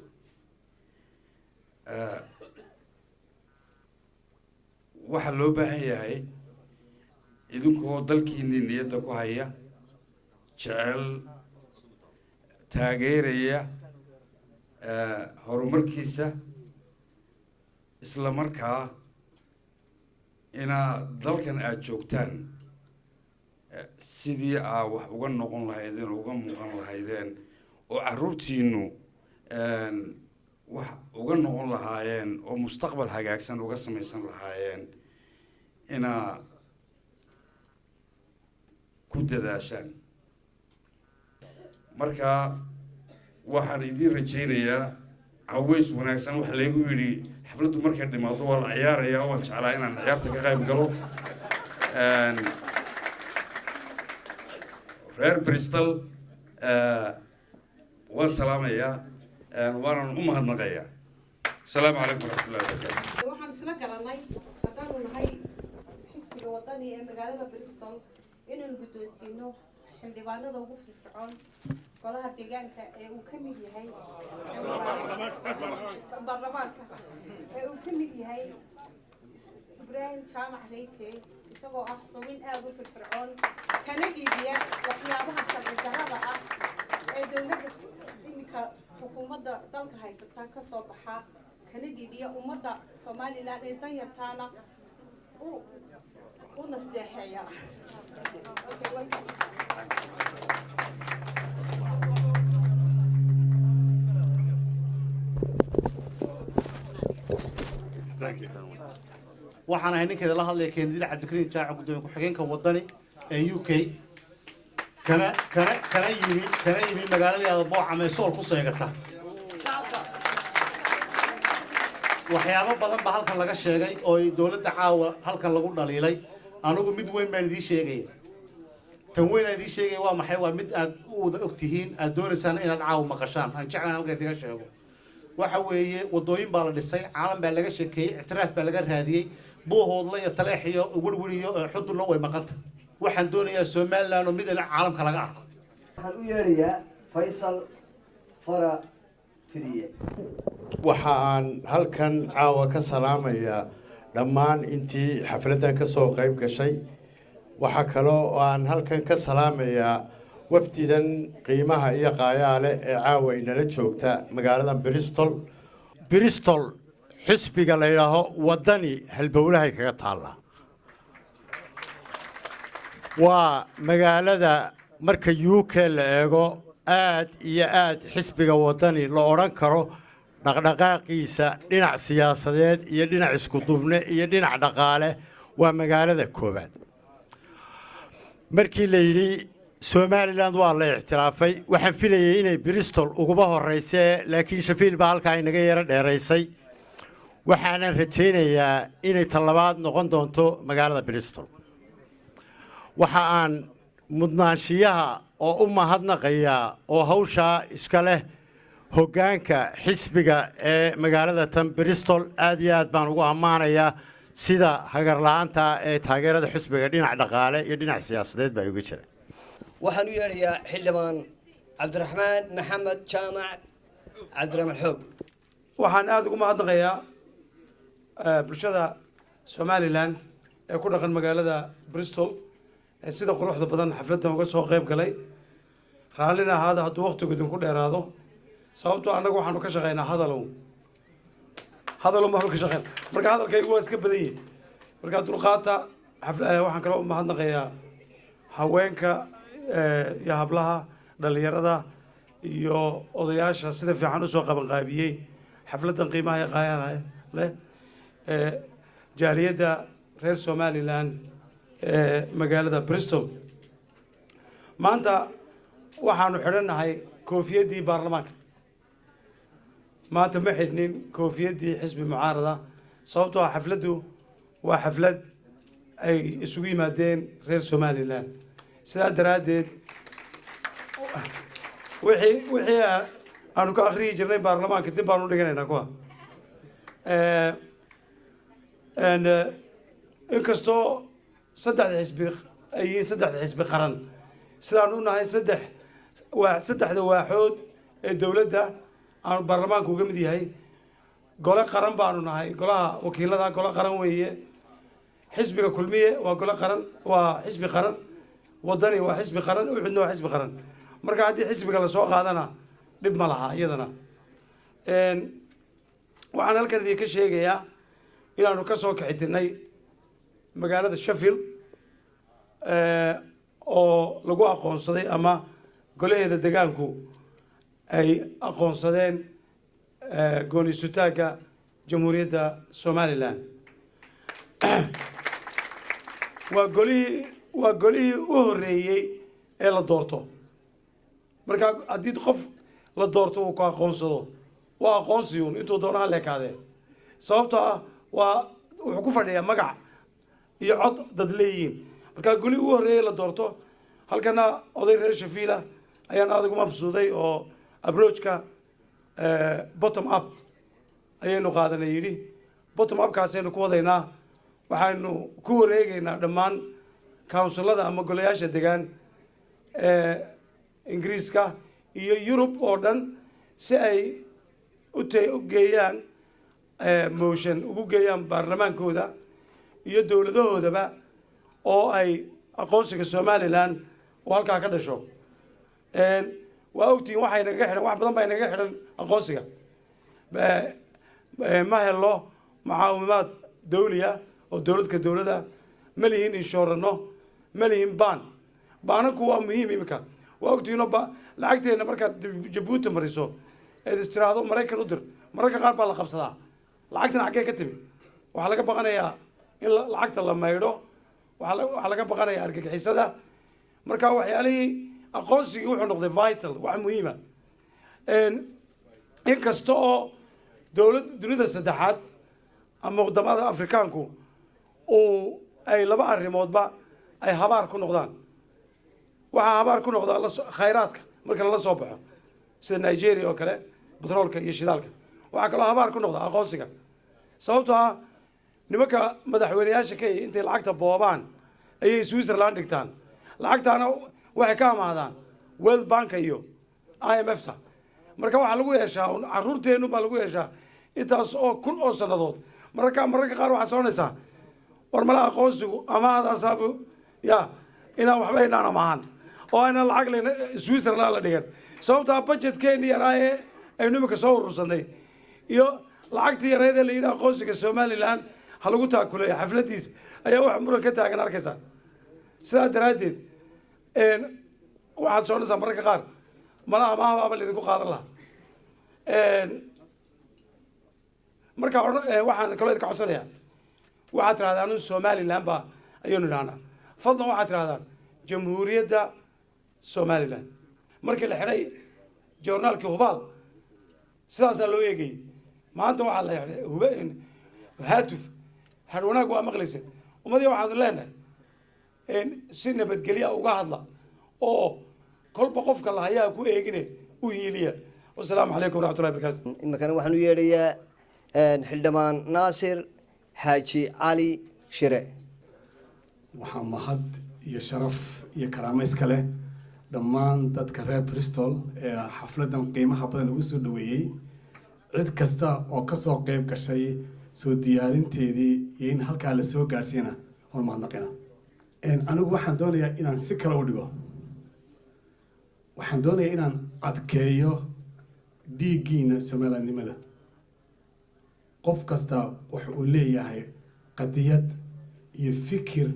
Waxaa loo baahan yahay idinkoo dalkiinii niyadda ku haya, jecel, taageeraya horumarkiisa, isla markaa inaad dalkan aada joogtaan sidii aa wax uga noqon lahaydeen, uga muuqan lahaydeen, oo carruurtiinu wax uga noqon lahaayeen, oo mustaqbal hagaagsan uga samaysan lahaayeen, inaa ku dadaashaan. Marka waxaan idiin rajaynayaa caways wanaagsan. Waxa laygu yidhi xafladdu markay dhimaado waa la ciyaarayaa. Waan jeclaa inaan ciyaarta ka qayb galo. Reer Bristol waan salaamayaa, waanan u mahadnaqayaa. Asalaamu calaykum waraxmatullahi wabarakaatu. Waxaan isla garanay haddaanu nahay xisbiga Wadani ee magaalada Bristol inaanu guddoonsiino xildhibaanada ugu firfircoon golaha deegaanka ee uu ka mid yahay, baarlamaanka ee uu ka mid yahay Ibraahim Jaamac Reyte, isagoo ah xubin aada u firfircoon kana dhiibiya waxyaabaha sharci darrada ah ee dowladda iminka xukuumadda dalka haysata ka soo baxa, kana dhiibiya ummadda Somaliland ee danyartaana u nasteexeeya. Okay, welcome. Waxaan ahay ninkeeda la hadlaya, Keendiida Cabdikariin Jaaco, gudoomiye ku-xigeenka Wadani ee UK, kana yimi magaalada Boocam ee Sool ku seegata. Waxyaabo badan baa halkan laga sheegay oo ay dowladda caawa halkan lagu dhaliilay. Anigu mid weyn baan idiin sheegaya. Tan weyn aan idiin sheegaya waa maxay? Waa mid aad u wada og tihiin, aad doonaysaan inaad caawa maqashaan. Aan jeclaan halkan idiga sheego waxa weeye: wadooyin baa la dhisay, caalam baa laga sheekeeyey, ictiraaf baa laga raadiyey. Buuhoodla iyo Taleex iyo Werwer iyo Xudunna way maqanta. Waxaan doonayaa Somaliland oo mid ina caalamka laga arko. Waxaan u yeedhayaa Faysal Fara Fidiye. Waxa aan halkan caawa ka salaamayaa dhammaan intii xafladdan ka soo qayb gashay. Waxaa kaloo oo aan halkan ka salaamayaa wafdidan qiimaha iyo qaayaha leh ee caawa inala joogta magaalada Bristol. Bristol xisbiga la yidhaaho Waddani halbowlahay kaga taallaa. Waa magaalada marka UK la eego aad iyo aad xisbiga Waddani la odhan karo dhaqdhaqaaqiisa dhinac siyaasadeed iyo dhinac isku-duubne iyo dhinac dhaqaale waa magaalada koowaad. Markii la yidhi Somaliland waa la ictiraafay, waxaan filayey inay Bristol uguba horraysee, laakiin Shafiil baa halkaa inaga yaro dheeraysay. Waxaanan rajaynayaa inay tallabaad noqon doonto magaalada Bristol. Waxa aan mudnaanshiyaha oo u mahadnaqayaa oo hawshaa iska leh hoggaanka xisbiga ee magaalada tan Bristol. Aad iyo aad baan ugu ammaanayaa sida hagarla'aanta ee taageerada xisbiga dhinac dhaqaale iyo dhinac siyaasadeed baa uga jira. Waxaan u yeedhayaa xildhibaan Cabdiraxmaan Maxamed Jaamac, Cabdiraxmaan Xoog. Waxaan aada ugu mahadnaqayaa bulshada Somaliland ee ku dhaqan magaalada Bristol ee sida quruxda badan xafladdan uga soo qayb galay. Raallina ahaada hadduu waqtigu idinku dheeraado, sababtoo annagu waxaanu ka shaqeynaa hadalow hadalow maanu ka shaqeyn. Marka hadalkaygu waa iska badan yihi, marka dulqaata. Waxaan kaloo u mahadnaqayaa haweenka iyo hablaha dhalinyarada iyo odayaasha sida fiican usoo qabanqaabiyey xafladdan qiimaha iyo qaayaha leh ee jaaliyadda reer Somaliland ee magaalada Bristol. Maanta waxaanu xidhannahay koofiyaddii baarlamaanka. Maanta ma xidhnin koofiyaddii xisbi mucaarada, sababtoo ah xafladdu waa xaflad ay isugu yimaadeen reer Somaliland. Sidaa daraaddeed wixii aanu ka akhriyi jirnay baarlamaanka dib baanu dhiganaynaa kuwa. Inkastoo saddexda xisbi ay yihiin saddexda xisbi qaran, sidaan u nahay saddex waa saddexda waaxood ee dowladda aanu baarlamaanku uga mid yahay, gole qaran baanu nahay. Golaha wakiilada gole qaran weeye. Xisbiga Kulmiye waa gole qaran, waa xisbi qaran. Wadani waa xisbi qaran, Uxudna waa xisbi qaran. Marka haddii xisbiga lasoo qaadana dhib ma laha iyadana. Waxaan halkan idinka sheegayaa inaanu ka soo kixitinay magaalada Sheffield oo lagu aqoonsaday ama golaheeda degaanku ay aqoonsadeen gooni-sutaagga Jamhuuriyadda Somaliland. Waa golihii u horreeyey ee la doorto. Marka haddii qof la doorto uu ku aqoonsado, waa aqoonsiyuun intuu doono ha leekaadee, sababtoo ah waa wuxuu ku fadhiyaa magac iyo cod dad leeyihiin. Marka golihii ugu horreeyey la doorto halkana oday reer Sheffield ayaan aada ugu mabsuuday oo approachka bottom up ayaynu qaadanay yidhi. Bottom upkaasaynu ku wadaynaa. Waxaynu ku wareegaynaa dhammaan councilada ama golayaasha degaan ee Ingiriiska iyo Yurub oo dhan si ay u geeyaan motion, ugu geeyaan baarlamaankooda iyo dowladahoodaba, oo ay aqoonsiga Somaliland oo halkaa ka dhasho. Waa ogtihiin waxay nagaga xidhan, wax badan baa nagaga xidhan aqoonsiga. Ma helo mucaawimaad dawli ah oo dowladka dowladda ma lihin, inshorano ma lihin, baananku waa muhiim. Iminka waa ogtihiinoo ba lacagteena markaad Jabuuti mariso eed istiraahdo Maraykan u dir, mararka qaar baa la qabsadaa. Lacagtana xaggee ka timi? Waxaa laga baqanayaa in lacagta la maydho, waxaa laga baqanayaa argagixisada. Marka waxyaalihii aqoonsigii wuxuu noqday vital, wax muhiima. In kasta oo dowlad dunida saddexaad ama wadamada Afrikaanku uu ay laba arrimoodba ay habaar ku noqdaan, waxaa habaar ku noqdaa khayraadka marka lala soo baxo, sida Nigeria oo kale, batroolka iyo shidaalka. Waxaa kaloo habaar ku noqda aqoonsiga, sababtoo ah nimanka madaxweyneyaasha Kenya intay lacagta boobaan ayay Switzerland dhigtaan. Lacagtaana waxay ka amaadaan World Banka iyo IMF ta. Marka waxaa lagu yeeshaa un carruurteennu baa lagu yeeshaa intaas oo kun oo sannadood. Mararka qaar waxaad soconaysaa, war mala aqoonsigu amaahdaasaabu ya inaan waxba inaan amaahan oo aynaan lacag lena Switzerland la dhigan, sababtaa budgetkeennii yaraa ee aynu imika soo urursanay iyo lacagtii yareyd ee la yidhi aqoonsiga Somaliland ha lagu taakuleeyo xafladiisa ayaa wax muran ka taagan arkaysaa. Sidaa daraaddeed waxaad soconaysaa mararka qaar mala amaah baaba laydinku qaadan lahaa. Marka waxaan kaloo idinka codsanayaa, waxaad tirahdaan anu Somaliland baa ayaynu idhahnaa. Fadlan waxaad tirahdaan Jamhuuriyadda Somaliland. Markii la xidhay joornaalkii Hubaal sidaasaa loo eegayay. Maanta waxaa la xidhay Haatuf, Hadhwanaag, waa maqlaysa. Ummadii waxaanu leenahay si nabadgelya uga hadla oo kolba qofka la hayaa ku eegine u hiiliya. Wasalaamu calaykum waraxmatullahi barakatu. Iminkana waxaan u yeedhayaa xildhibaan Naasir Xaaji Cali Shire. Waxaa mahad iyo sharaf iyo karaamo iska leh Dhammaan dadka reer Bristol ee xafladan qiimaha badan ugu soo dhaweeyey, cid kasta oo kasoo qeyb gashay soo diyaarinteedii iyo in halkaa la soo gaadhsiina, waan mahadnaqina. Anigu waxaan doonayaa inaan si kale u dhigo. Waxaan doonayaa inaan adkeeyo dhiiggiina Somalilandnimada. Qof kasta waxa uu leeyahay qadiyad iyo fikir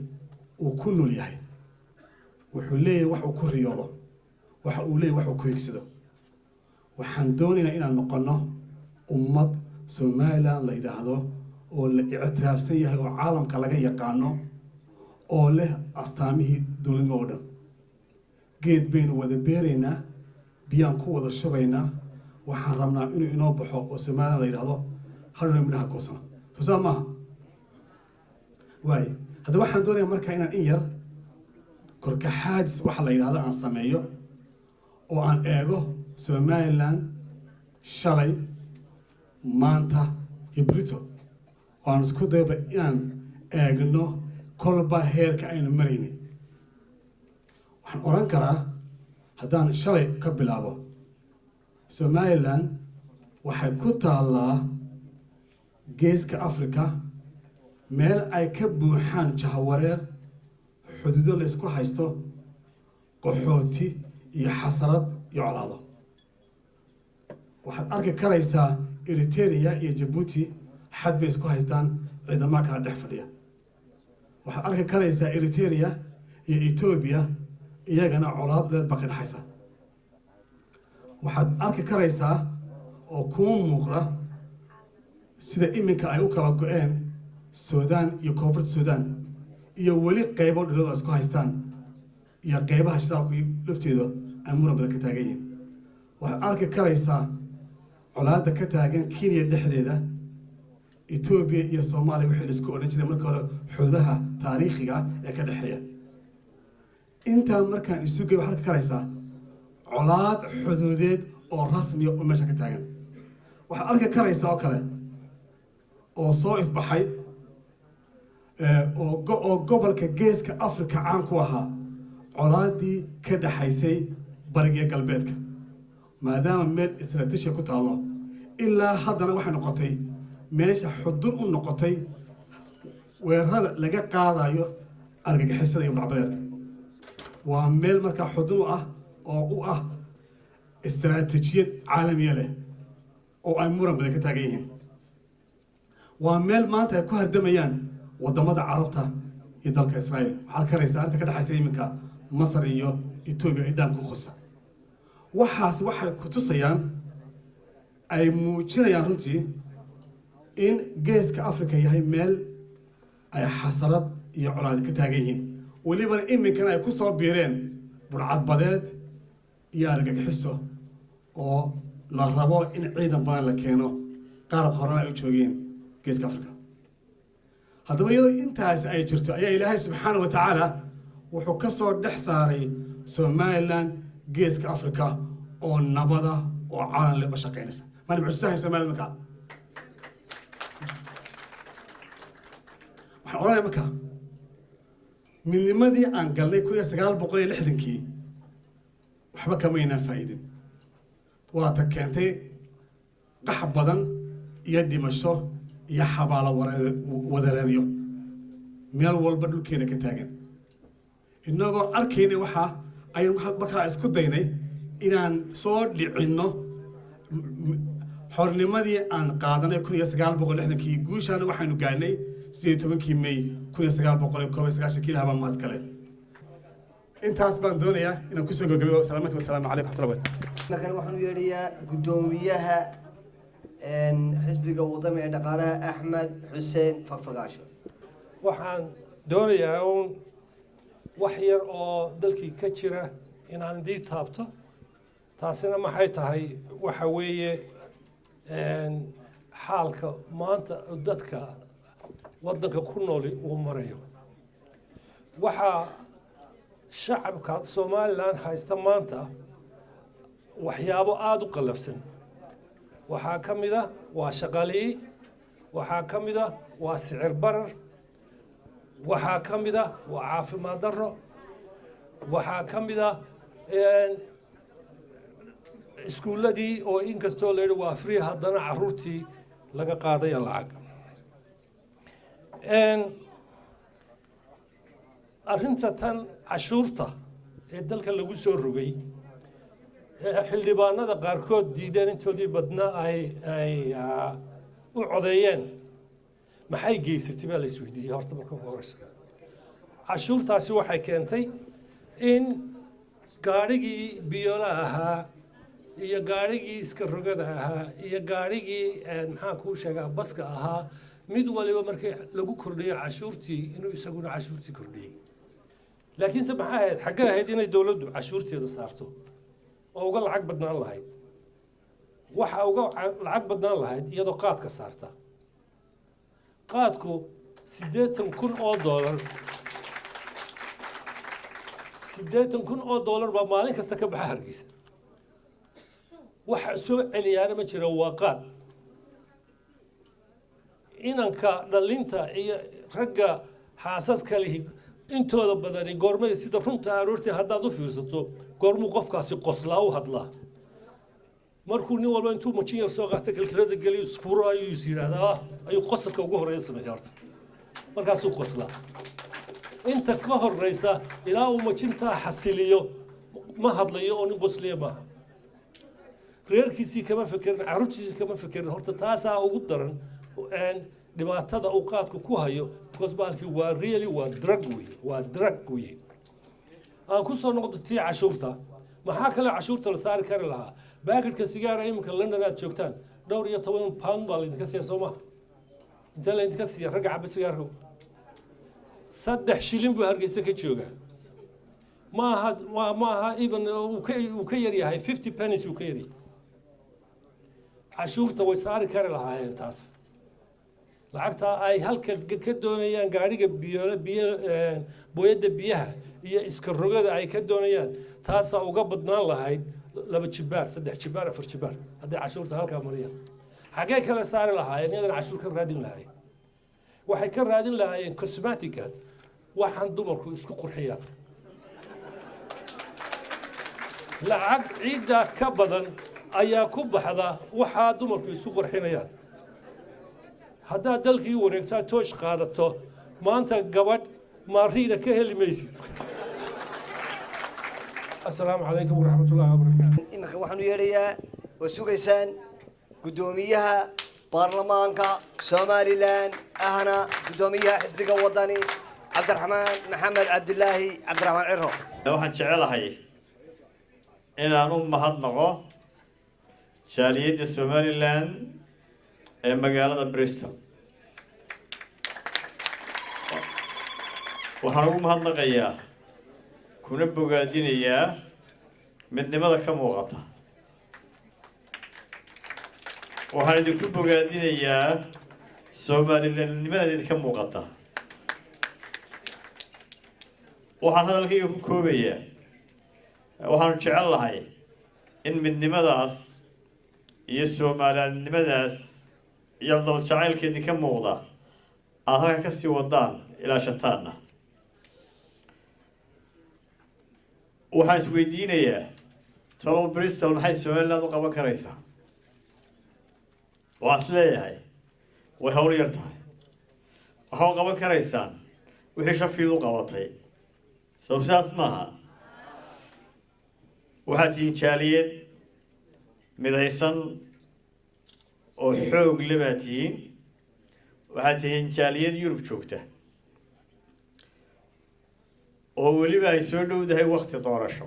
uu ku nool yahay. Wuxuu leeyahay wax uu ku riyoodo, waxa uu leeyahay wax uu ku higsado. Waxaan doonaynaa inaan noqono ummad Somaliland la yidhaahdo oo la ictiraafsan yahay oo caalamka laga yaqaano oo leh astaamihii dowladnimo oo dhan. Geed baynu wada beeraynaa, biyaan ku wada shubaynaa. Waxaan rabnaa inuu inoo baxo oo Somaliland la yidhaahdo, hadhowna midhaha goosano. Soo maaha? Waaye, haddaba waxaan doonayaa markaa inaan in yar korkaxaadis waxa la yidhahdo aan sameeyo oo aan eego Somaliland shalay, maanta iyo brito, oo aan isku dayba inaan eegno kolba heerka aynu maraynay. Waxaan odhan karaa, haddaan shalay ka bilaabo, Somaliland waxay ku taallaa Geeska Africa, meel ay ka buuxaan jahawareer, xuduudo la isku haysto, qaxooti iyo xasarad iyo colaado. Waxaad arki karaysaa Eritrea iyo Jabuuti xad bay isku haystaan, ciidamaha kala dhex fadhiya. Waxaad arki karaysaa Eritrea iyo Etoobiya, iyagana colaad leed baa ka dhexaysa. Waxaad arki karaysaa oo kuu muuqda sida iminka ay u kala go-een Suudaan iyo Koonfurta Suudaan, iyo weli qeybo dhulada isku haystaan, iyo qeybaha shidaalku lafteeda ay muran badan ka taagan yihiin. Waxaad arki karaysaa colaadda ka taagan Kenya dhexdeeda, Etoobiya iyo Soomaaliya, wixii la isku odhan jiray marka hore xuduudaha taariikhiga ah ee ka dhexeeya. Intaa markaan isu gey, waxaad arki karaysaa colaad xuduudeed oo rasmiya oo meesha ka taagan. Waxaad arki karaysaa oo kale oo soo ifbaxay oo gobolka Geeska Africa caan ku ahaa colaadii ka dhaxaysay bariga iyo galbeedka, maadaama meel istraatiijiya ku taallo. Ilaa haddana waxay noqotay meesha xudun u noqotay weerarada laga qaadayo argagixisada iyo burcadbadeedka. Waa meel markaa xudun u ah oo u ah istaraatiijiyad caalamiya leh oo ay muran badan ka taagan yihiin. Waa meel maanta ay ku hardamayaan waddamada Carabta iyo dalka Israa'iil. Waxaad karaysaa arrinta ka dhexaysa iminka Masar iyo Etoobiya ay dhaam ku qosa. Waxaas waxay ku tusayaan, ay muujinayaan runtii in Geeska Africa yahay meel ay xasarad iyo colaad ka taagan yihiin, welibana iminkana ay ku soo biireen burcadbadeed iyo argagixiso oo la rabo in ciidan badan la keeno, qaarab horena ay u joogeen Geeska Africa. Haddaba iyadoo intaasi ay jirto ayaa Ilaahay subxaana wa tacaala wuxuu ka soo dhex saaray Somaliland Geeska Africa oo nabada oo caalan leh oo shaqaynaysa. Maana mucjisahayn Somaliland? Markaa waxaan odhanaya, markaa midnimadii aan galnay 1960-kii waxba kamaynaan faa'iidin. Waa ta keentay qax badan iyo dhimasho iyo xabaalo wadareedyo meel walba dhulkeena ka taagan. Innagoo arkayna waxaa ayaan markaa isku daynay inaan soo dhicinno xornimadii aan qaadanay 1960-kii. Guushaana waxaynu gaadhnay 18-kii May 1991-kii. Ilaah baa maas kale. Intaas baan doonayaa inaan kusoo gabagabeyo. Salaamatu wasalaamu calaykum raxmatullahi wabarakatu. Markan waxaan u yeedhayaa guddoomiyaha xisbiga Wadani ee dhaqaalaha, Axmed Xuseen Farfagaasho. Waxaan doonayaa uun wax yar oo dalkii ka jira inaan idii taabto. Taasina maxay tahay? Waxa weeye xaalka maanta dadka waddanka ku nooli uu marayo. Waxaa shacabka Somaliland haysta maanta waxyaabo aada u qallafsan. Waxaa ka mid a waa shaqali'i, waxaa ka mid a waa sicir barar, waxaa ka mid a waa caafimaad darro, waxaa ka mid a Iskuulladii oo inkastoo la yidhi waa free, haddana caruurtii laga qaadaya lacag. Arrinta tan cashuurta ee dalka lagu soo rogay, xildhibaanada qaarkood diideen, intoodii badnaa ay u codeeyeen, maxay geysatay baa la isweydiiyey. Horta marka ugu horeysa, cashuurtaasi waxay keentay in gaadhigii biyoolaha ahaa iyo gaadhigii iska rogada ahaa iyo gaadhigii, maxaan kuu sheegaa, baska ahaa, mid waliba markii lagu kordhiyo cashuurtii inuu isaguna cashuurtii kordhiyey. Laakiinse maxay ahayd? Xaggee ahayd inay dowladdu cashuurteeda saarto oo uga lacag badnaan lahayd? Waxa uga lacag badnaan lahayd iyadoo qaadka saarta. Qaadku $80,000, $80,000 baa maalin kasta ka baxa Hargeysa. Waxa soo celiyaana ma jiro, waa qaad. Inanka dhalinta iyo ragga xaasaska lihi intooda badani goormay, sida runta aroortii haddaad u fiirsato, goormuu qofkaasi qoslaa u hadlaa? Markuu nin walba intuu majin yar soo qaata, kilkilada geliyo, isfuro, ayuu is yidhaahdaa, ayuu qosalka ugu horreeya sameeya. Horta markaasuu qoslaa. Inta ka horreysa, ilaa uu majintaa xasiliyo, ma hadlayo oo nin qosliya maaha. Reerkiisii kama fekerin, carruurtiisii kama fekerin. Horta taasaa ugu daran dhibaatada uu qaadku ku hayo, because bahalkii waa really waa drug wey, waa drug wey. Aan ku soo noqdo tii cashuurta. Maxaa kale cashuurta la saari kari lahaa? Baakidka sigaara iminka London aad joogtaan dhowr iyo toban pound baa laydinka siiya, soo maha? Intee laydinka siiya, ragga caba sigaarka? 3 shilin buu Hargeysa ka joogaa. Maaha, maaha, even uu ka yar yahay 50 pennies uu ka yaryahay. Cashuurta way saari kari lahaayeen taas. Lacagtaa ay halka ka doonayaan gaadhiga biyo biyo, booyadda biyaha iyo iska rogada ay ka doonayaan, taasaa uga badnaan lahayd 2 jibaar, 3 jibaar, 4 jibaar hadday cashuurta halkaa mariyaan. Xaggee kale saari lahaayeen iyadana cashuur ka raadin lahaayeen? Waxay ka raadin lahaayeen cosmetic-a, waxaan dumarku isku qurxiyaan. Lacag ciiddaa ka badan ayaa ku baxda waxaa dumarku isku qurxinayaan. Haddaad dalkii wareegtaa, toosh qaadato, maanta gabadh maariina ka heli maysid. Asalaamu calaykum waraxmat ullahi wabarakaatu. Iminka waxaan u yeedhayaa oo sugaysaan guddoomiyaha baarlamaanka Somaliland, ahna guddoomiyaha xisbiga Wadani, Cabdiraxmaan Maxamed Cabdilaahi, Cabdiraxmaan Ciro. Waxaan jecelahay inaan u mahadnaqo jaaliyadda Somaliland ee magaalada Bristol. Waxaan ugu mahadnaqayaa kuna bogaadinayaa midnimada ka muuqata. Waxaan idinku bogaadinayaa Somalilandnimada idinka muuqata. Waxaan hadalkayga ku koobayaa, waxaanu jecel lahay in midnimadaas iyo Soomalilandnimadaas iyo daljacaylka idinka muuqda aada halka ka sii wadaan, ilaashataanna. Waxaan isweydiinayaa, talow Bristol maxay Somaliland u qaban karaysaa? Waxaan is leeyahay way hawl yar tahay. Waxaa u qaban karaysaan wixii Sheffield u qabatay, soo sidaas maaha? Waxaad tihiin jaaliyad midaysan oo xoog le baa tihiin. Waxaad tihiin jaaliyad Yurub joogta oo weliba ay soo dhowdahay wakti doorasho.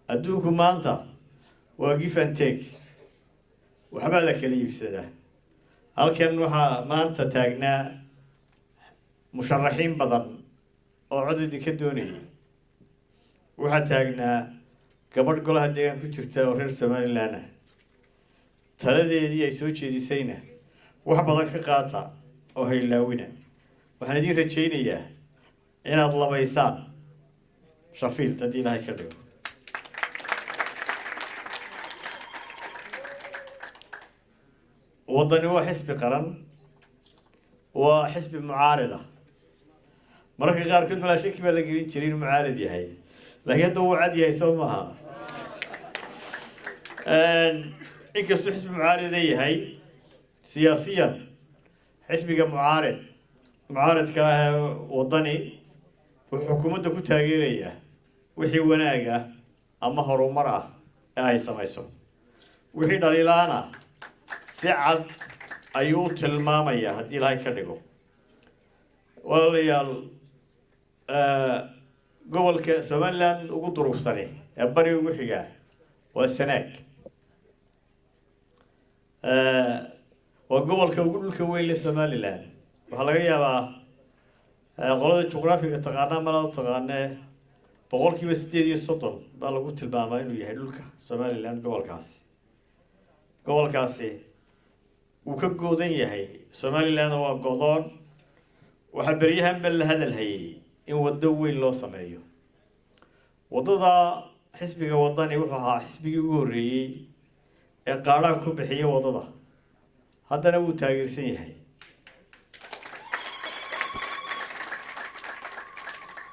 Adduunku maanta waa give and take, waxbaa la kala iibsadaa. Halkan waxaa maanta taagnaa musharaxiin badan oo cod idinka doonayay. Waxaa taagnaa gabadh golaha deegaan ku jirta oo reer Somaliland ah. Taladeedii ay soo jeedisayna wax badan ka qaata oo haylaawina. Waxaan idiin rajaynayaa inaad labaysaan Sheffield haddii Ilaahay ka dhigo. Waddani waa xisbi qaran, waa xisbi mucaarida. Mararka qaarkood malaa shaki baa la gelin jiray inuu mucaarid yahay. Laakiin hadda wuu cad yahay, soo maaha? Inkastuu xisbi mucaarida yahay, siyaasiyan xisbiga mucaaridka ah ee Waddani wuxuu xukuumadda ku taageerayaa wixii wanaag ah ama horumar ah ee ay samayso. Wixii dhaliilaana si cad ayuu u tilmaamayaa haddii Ilaahay ka dhigo. Walaalayaal, gobolka Somaliland ugu durugsani ee bari ugu xigaa waa Sanaag. Waa gobolka ugu dhulka weyn leh Somaliland. Waxaa laga yaabaa qolada juqraafiga taqaanaa malaa u taqaanee, 38% baa lagu tilmaamaa inuu yahay dhulka Somaliland gobolkaasi. Gobolkaasi wuu ka goodan yahay Somaliland, waa godoon. Waxaa beryahanba la hadal hayay in waddo weyn loo sameeyo waddada. Xisbiga Waddani wuxuu ahaa xisbigii ugu horreeyey ee qaadhaan ku bixiyay waddada, haddana wuu taageersan yahay.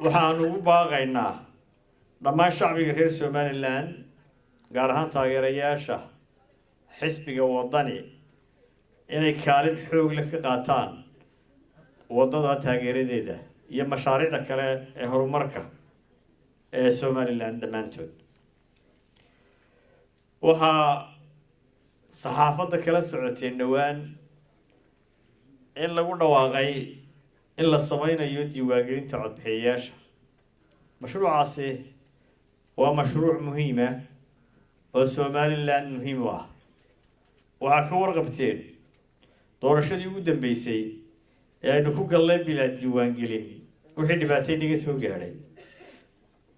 Waxaanu ugu baaqaynaa dhammaan shacbiga reer Somaliland, gaar ahaan taageerayaasha xisbiga Waddani, inay kaalin xoog leh ka qaataan waddada taageeradeeda iyo mashaariicda kale ee horumarka ee Somaliland dhammaantood. Waxaa saxaafadda kala socoteen dhowaan in lagu dhawaaqay in la sameynayo diiwaangelinta codbixiyayaasha. Mashruucaasi waa mashruuc muhiima oo Somaliland muhiim u ah. Waxaa ka warqabteen doorashadii ugu dambeysay ee aynu ku gallay bilaa diiwaangelin wixii dhibaatay naga soo gaadhay.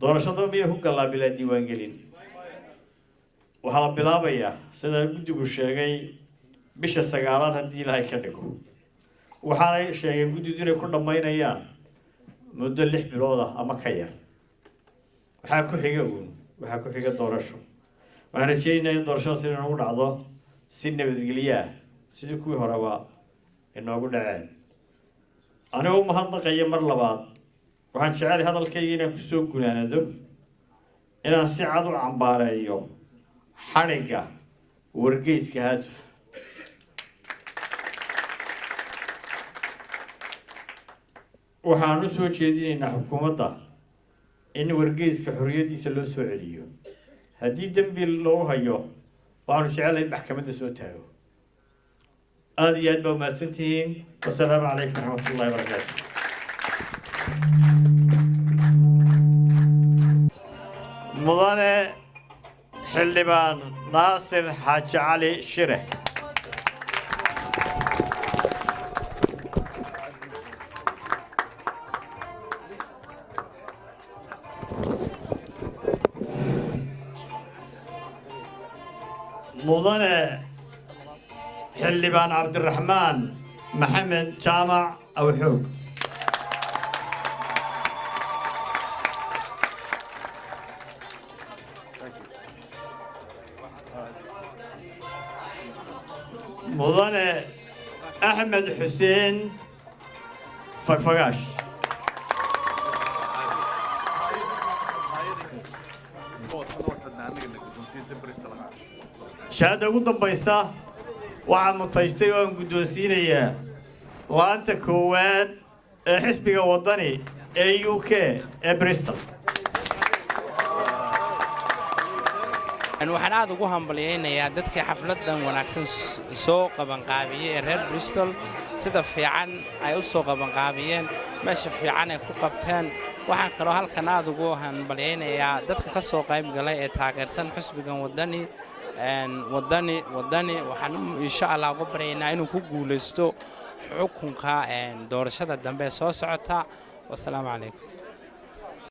Doorashada miyay ku gallaa bilaa diiwaangelin? Waxaa la bilaabayaa, sida guddigu sheegay, bisha 9aad haddii Ilaahay ka dhigo. Waxaanay sheegeen guddidu inay ku dhammaynayaan muddo 6 bilood ah ama ka yar. Waxaa ku xiga uun, waxaa ku xiga doorasho. Waxaan rajeynaynaa in doorashadaas inay noogu dhacdo si nabadgelyo ah, sidii kuwii horeba inoogu dhaceen. Anigoo mahadnaqaya mar labaad, waxaan jecelahay hadalkayga inaan kusoo gunaanado inaan si cad u cambaareeyo xadhigga wargeyska Haatuf. Waxaan u soo jeedinaynaa xukuumadda in wargeyska xorriyaddiisa loo soo celiyo. Haddii dembi loogu hayo, waxaanu jecelahay in maxkamadda soo taago. Aada iyo aad baa umahadsan tihiin. Wasalaamu calaykum waraxmat ullahi wabarakaatu. Mudane Xildhibaan Naasir Xaaji Cali Shire. Mudane Xildhibaan Cabdiraxmaan Maxamed Jaamac Awxoog. Mudane Axmed Xuseen Fagfagaash. Shahaada ugu dambaysa waxaa mutaystay oo aan guddoonsiinayaa laanta koowaad ee xisbiga Waddani ee UK ee Bristol. Waxaan aad ugu hambalyaynayaa dadkii xafladan wanaagsan soo qabanqaabiyey ee reer Bristol, sida fiican ay u soo qabanqaabiyeen, meesha fiican ay ku qabteen. Waxaan kaloo halkan aad ugu hambalyaynayaa dadka ka soo qayb galay ee taageersan xisbigan Waddani. Waddani, Waddani waxaan insha Allah uga baryaynaa inuu ku guulaysto xukunka doorashada dambe ee soo socota. Wasalaamu calaykum.